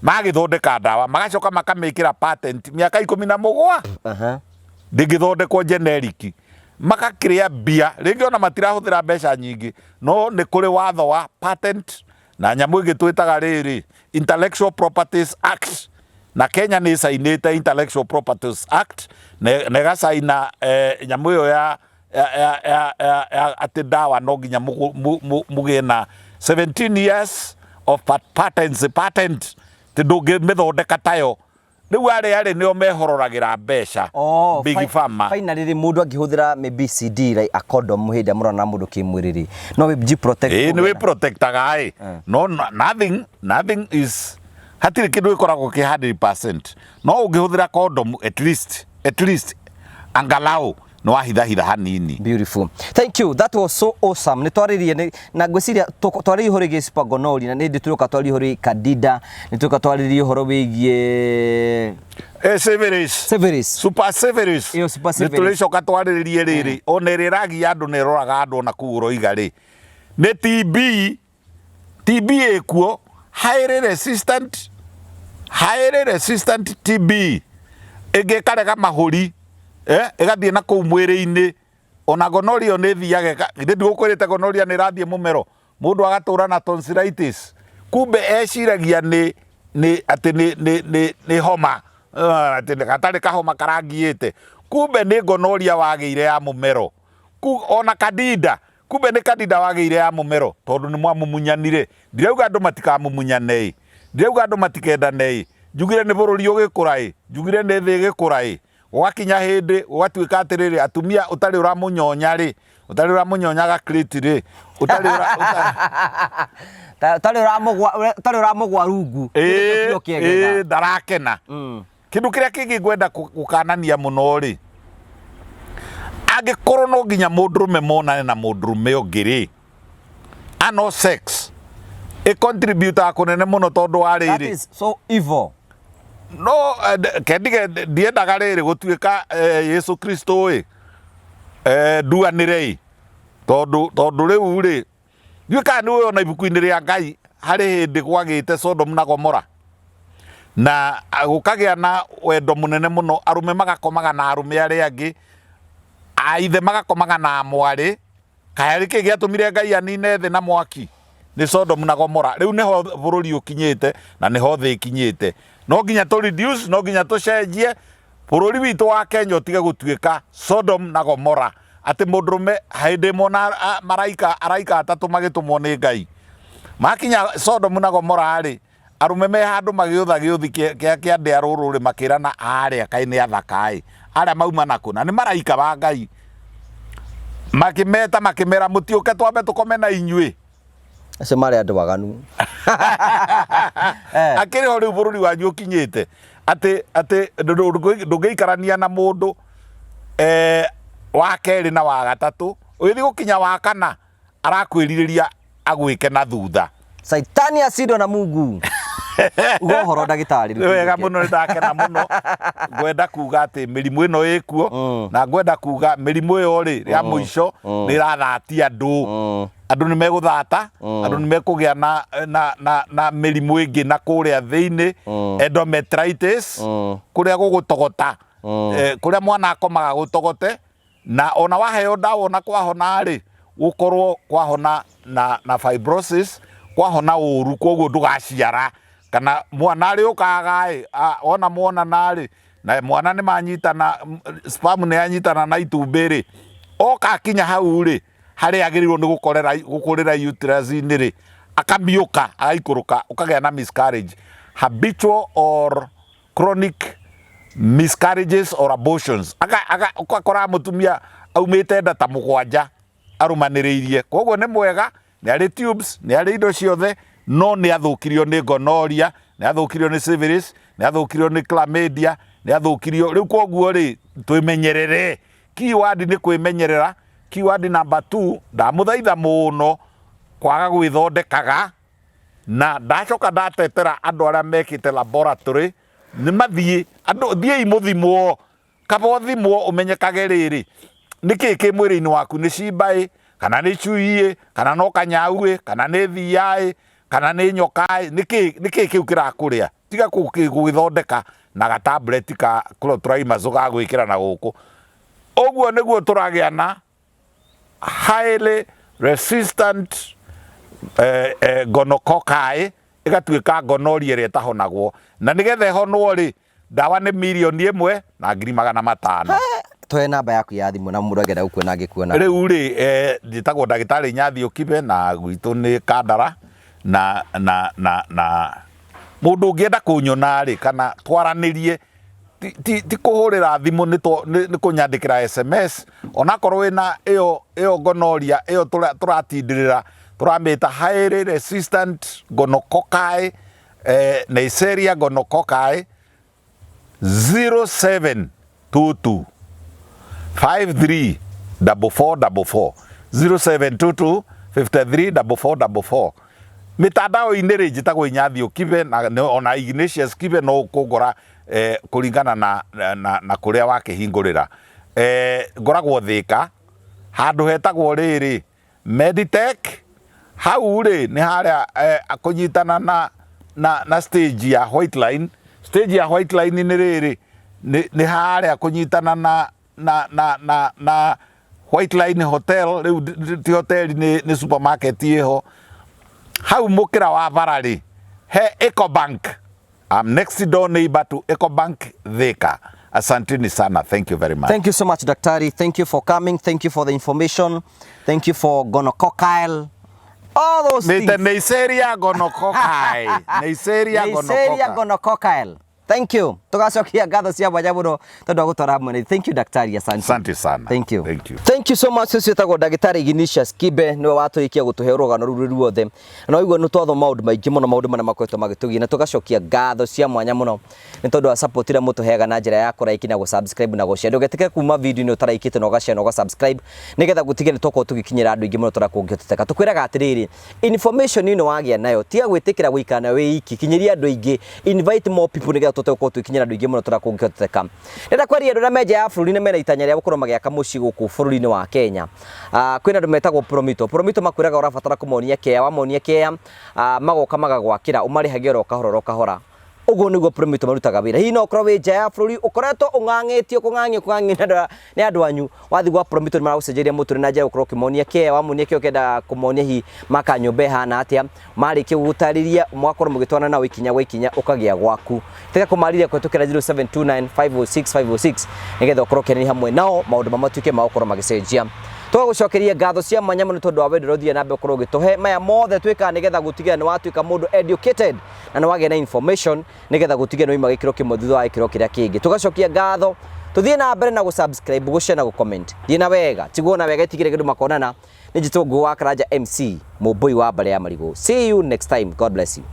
Magĩthondeka ndawa, magacoka makamĩkĩra patent mĩaka 17. Ndĩngĩthondekwo generic. Magakĩrĩa mbia, rĩngĩ ona matirahũthĩra mbeca nyingĩ, no nĩ kũrĩ watho wa patent na nyamũ ĩngĩ twĩtaga rĩrĩ Intellectual Properties Act, na Kenya nĩ ĩcainĩte Intellectual Properties Act na ĩgacaina nyamũ ĩyo ya ya atĩ ndawa no nginya mũgĩe na 17 years of patents, patent atĩ ndũngĩmĩthondeka tayo. Rĩu arĩa rĩ nĩo mehororagĩra mbeca. Oh, Big Pharma. Finally rĩ, mũndũ angĩhũthĩra maybe CD like a condom hĩndĩ ĩrĩa mũrona mũndũ kĩmwĩrĩ rĩ, no wĩ protect? Ĩĩ, nĩ wĩ protectaga ĩ, no nothing is, hatirĩ kĩndũ gĩkoragwo kĩ 100%, no ũngĩhũthĩra condom at least angalau nĩ wahithahitha hanini. Beautiful. Thank you. That was so awesome. Nĩ twarĩrie na ngwĩciria twarĩrie ũhoro wĩgiĩ super gonorrhea, na nĩ hĩndĩ tũrĩũka twarĩrie ũhoro wĩgiĩ candida, nĩ tũrĩũka twarĩrie ũhoro wĩgiĩ Syphilis. Syphilis. Super syphilis. Ĩyo super Nĩ syphilis. tũrĩcoka twarĩrĩrie rĩrĩ, ona ĩrĩa ĩragia andũ na ĩroraga andũ ona kũu ũroiga rĩ, nĩ TB. TB ĩkuo, highly resistant TB ĩngĩ ĩkarega mahũri, ĩgathiĩ na kũu mwĩrĩ-inĩ. Ona gonorrhea nĩ ĩthiaga, githĩ ndigũkwĩrĩte gonorrhea nĩ ĩrathiĩ mũmero, mũndũ agatũra na tonsillitis, kumbe eciragia nĩ atĩ nĩ homa, atĩ gatarĩ kahoma karangiĩte, kumbe nĩ gonorrhea wagĩire ya mũmero. Ona candida, kumbe nĩ candida wagĩire ya mũmero tondũ nĩ mwamũmunyanire. Ndirauga andũ matikamumunyane ĩ, ndirauga andũ matikendane ĩ, njugire nĩ bũrũri ũgĩkũra ĩ, njugire nĩ thĩ ĩgĩkũra ĩ, gũgakinya hĩndĩ gũgatuĩka atĩrĩrĩ, atumia ũtarĩ ũramũnyonya rĩ, ũtarĩ ũramũnyonya gakrĩti rĩ, ũtarĩ ũra, Ũtarĩ ũramũgwa rungu. Ĩĩ. Kĩo kĩegega. Ĩĩ, ndarakena. Kĩndũ kĩrĩa kĩngĩ ngwenda gũkanania mũno rĩ, angĩkorwo no nginya mũndũrũme monane na mũndũrũme ũngĩ rĩ, anal sex ĩ contributaga kũnene mũno tondũ wa That rĩrĩ. is so evil. No kendige ndiendaga rĩrĩ gũtuĩka Yesu Kristo ĩ, nduanĩre ĩ, tondũ rĩu rĩ, ndiũĩ kana nĩ ũĩ ona ibuku-inĩ rĩa Ngai harĩ hĩndĩ gwagĩte Sodom na Gomora, na gũkagĩa na wendo mũnene mũno, arũme magakomaga na arũme arĩa angĩ, a ithe magakomaga na mwarĩ. Kaĩ nĩkĩ gĩatũmire Ngai anine thĩ na mwaki? Nĩ Sodom na Gomora. Rĩu nĩho bũrũri ũkinyĩte na nĩho thĩ ĩkinyĩte. No nginya tũ reduce, no nginya tũcenjie bũrũri witũ wa Kenya ũtige gũtuĩka Sodom na Gomora, atĩ mũndũrũme hĩndĩ ĩmwe ona maraika, araika atatũ magĩtũmwo nĩ Ngai makinya Sodom na Gomora rĩ, arũme me handũ magĩũtha gĩũthi kĩa kĩandĩa rũrũ rĩ, makĩrana arĩa kaĩ nĩ athaka ĩ, arĩa mauma nakũ? Na nĩ maraika ba Ngai. Makĩmeta makĩmera, mũtiũke twambe tũkome na inyuĩ. Acio marĩ andũ aganu. Akĩrĩ ho rĩu bũrũri wanyu ũkinyĩte atĩ ndũngĩikarania na mũndũ. Wa kerĩ na wa gatatũ, ũgĩthiĩ gũkinya wa kana arakwĩrirĩria agwĩke na thutha. Saitani ashindwe na Mungu. Uga ũhoro ndagĩtarĩ. Nĩ wega mũno, nĩ ndakena mũno. Ngwenda kuga atĩ mĩrimũ ĩno ĩkuo, na ngwenda kuga mĩrimũ ĩyo rĩ ya mũico nĩ ĩrathatia andũ. Andũ nĩ megũthata, andũ nĩ mekũgĩa na mĩrimũ ĩngĩ na kũrĩa thĩinĩ, endometritis, kũrĩa gũgũtogota, kũrĩa mwana akomaga gũtogote, na ona waheo ndawa ona kwahona rĩ, gũkorwo kwahona na fibrosis, kwahona ũru, koguo ndũgaciara, kana mwana arĩũkaga ĩ, ona monana rĩ, na mwana nĩ manyitana, sperm nĩ yanyitana na itumbĩ rĩ, oka akinya hau rĩ, harĩa agĩrĩirwo nĩ gũkorera gũkũrĩra uterus-inĩ rĩ, akamiũka agaikũrũka, ũkagĩa na miscarriage, habitual or chronic miscarriages or abortions. Ũgakora mũtumia aumĩte nda ta 7 arũmanĩrĩirie. Koguo nĩ mwega, nĩ arĩ tubes, nĩ arĩ indo ciothe, no nĩ athũkirio nĩ gonorrhea, nĩ athũkirio nĩ syphilis, nĩ athũkirio nĩ chlamydia, nĩ athũkirio. Rĩu koguo rĩ, twĩmenyerere. Keyword nĩ kwĩmenyerera. Keyword number 2, ndamũthaitha mũno kwaga gwĩthondekaga, na ndacoka ndatetera andũ arĩa mekĩte laboratory nĩ mathiĩ, andũ thiĩi mũthimwo, kaba ũthimwo ũmenyekage rĩrĩ nĩkĩ kĩ mwĩrĩ-inĩ waku, nĩ cimba ĩ, kana nĩ cui ĩ, kana no kanyau ĩ, kana nĩ thiia ĩ, kana nĩ nyoka ĩ, nĩkĩ kĩu kĩrakũrĩa. Tiga gũgĩthondeka na gatableti ka clotrimazole ga gwĩkĩra na gũkũ. Ũguo nĩguo tũragĩa na highly resistant gonococci, ĩgatuĩka gonorrhea ĩrĩa ĩtahonagwo, na nĩgetha ĩhonwo rĩ, ndawa nĩ 1,500,000. Tũhe namba yaku ya thimũ na mũndũ angĩenda gũkuona angĩkuona. Rĩu rĩ, njĩtagwo ndagĩtarĩ Nyathi Kibe, na gwitũ nĩ Kandara, na mũndũ ũngĩenda kũnyona rĩ, kana twaranĩrie, ti kũhũrĩra thimũ, nĩ kũnyandĩkĩra SMS, onakorwo wĩna ĩyo gonorrhea ĩyo tũratindĩrĩra, tũramĩta highly resistant gonococci, Neisseria gonococci, 0722 53 44 44, 0722 53 44 44. Mitandao-inĩ rĩ, njĩtagwo Inyathiũ Kibe, na ona Ignatius Kibe no ũkũngora, kũringana na kũrĩa wakĩhingũrĩra. Ngoragwo Thĩka, handũ hetagwo rĩrĩ Meditech, hau rĩ nĩ harĩa kũnyitana na stage ya White Line. Stage ya White Line nĩ rĩrĩ, nĩ harĩa kũnyitana na White Line Hotel, rĩu ti hoteli, nĩ supermarket ĩho hau mũkĩra wa bara rĩ, he Ecobank. I'm next door neighbor to Ecobank Thika. Asanteni sana. Thank you very much. Thank you so much, Daktari. Thank you for coming. Thank you for the information. Thank you for gonococcal. All those things. Neisseria gonococci. Neisseria Neisseria gonococci. Gonococcal. Thank you. Tugacokia ngatho cia mwanya mũno tondũ wa gũtwara hamwe. Thank you, Daktari. Asante. Asante sana. Thank you. Thank you. Thank you so much. Ũcio wĩtagwo Ndagĩtarĩ Ignatius Kibe nĩwe watũrĩkia gũtũhe rũgano rũu ruothe. Na ũguo nĩ twathoma maũndũ maingĩ mũno, maũndũ marĩa makoretwo magĩtũgia, na tũgacokia ngatho cia mwanya mũno nĩ tondũ wa support ĩrĩa mũtũheaga na njĩra ya kũ-like na gũ-subscribe na gũ-share. Ndũgetĩkĩre kuma video ĩno ũtaraikĩte na ũga-share na ũga-subscribe nĩgetha gũtige nĩ tũkorwo tũgĩkinyĩra andũ aingĩ mũno tũrĩa kũngĩhoteteka. Tũkwĩraga atĩrĩrĩ, information ĩno wagĩa nayo tiga gwĩtĩkĩra gũikara nayo wĩ iki, kinyĩria andũ aingĩ, invite more people nĩgetha tũhote gũkorwo tũgĩkinyĩra andũ aingĩ mũno tũrĩa kũngĩhoteteka. Ndĩrenda kwaria andũ arĩa me nja ya bũrũri na mena itanya rĩa gũkorwo magĩaka mũciĩ gũkũ bũrũri-inĩ wa Kenya. Kwĩna andũ metagwo Promito. Promito makwĩraga ũrabatara kũmonia kea, wamonia kea, magoka magagwakĩra, ũmarĩhagia oro kahora oro kahora. Ũguo nĩguo Promito marutaga wĩra. Hihi no ũkorwo wĩ nja ya bũrũri ũkoretwo ũng'ang'ĩtio kũng'ang'io kũng'ang'io nĩ andũ anyu, wathiĩ gwa Promito nĩ maragũcenjeria mũtũrĩre na njĩra ya gũkorwo ũkĩmonia kea, wamonia kea ũkĩenda kũmonia hihi maka nyũmba ĩhana atĩa, marĩkia gũgũtarĩria mũgakorwo mũgĩtwarana nao ikinya gwa ikinya ũkagĩa gwaku. Tiga kũmarĩria kũhetũkĩra 0729 506 506 nĩgetha ũkorwo ũkĩaranĩria hamwe nao maũndũ mamwe matuĩke ma gũkorwo magĩcenjia. Tũgagũcokeria ngatho cia mwanya mũno tondũ wa wendo ũrĩa ũthiaga na mbere gũkorwo ũgĩtũhe. Maya mothe twĩkaga nĩgetha gũtigĩrĩra nĩ watuĩka mũndũ educated na nĩ wagĩa na information nĩgetha gũtigĩrĩra nĩ wauma gĩkĩro kĩmwe thutha wa gĩkĩro kĩrĩa kĩngĩ. Tũgacokia ngatho, tũthiĩ na mbere na gũ-subscribe, gũ-share na gũ-comment. Thiĩ na wega, tigwo na wega, itigĩrĩre kĩndũ makonana. Nĩ njĩtwo Ngũgĩ wa Karanja MC, mũmbũi wa mbarĩ ya Marigũ. See you next time. God bless you.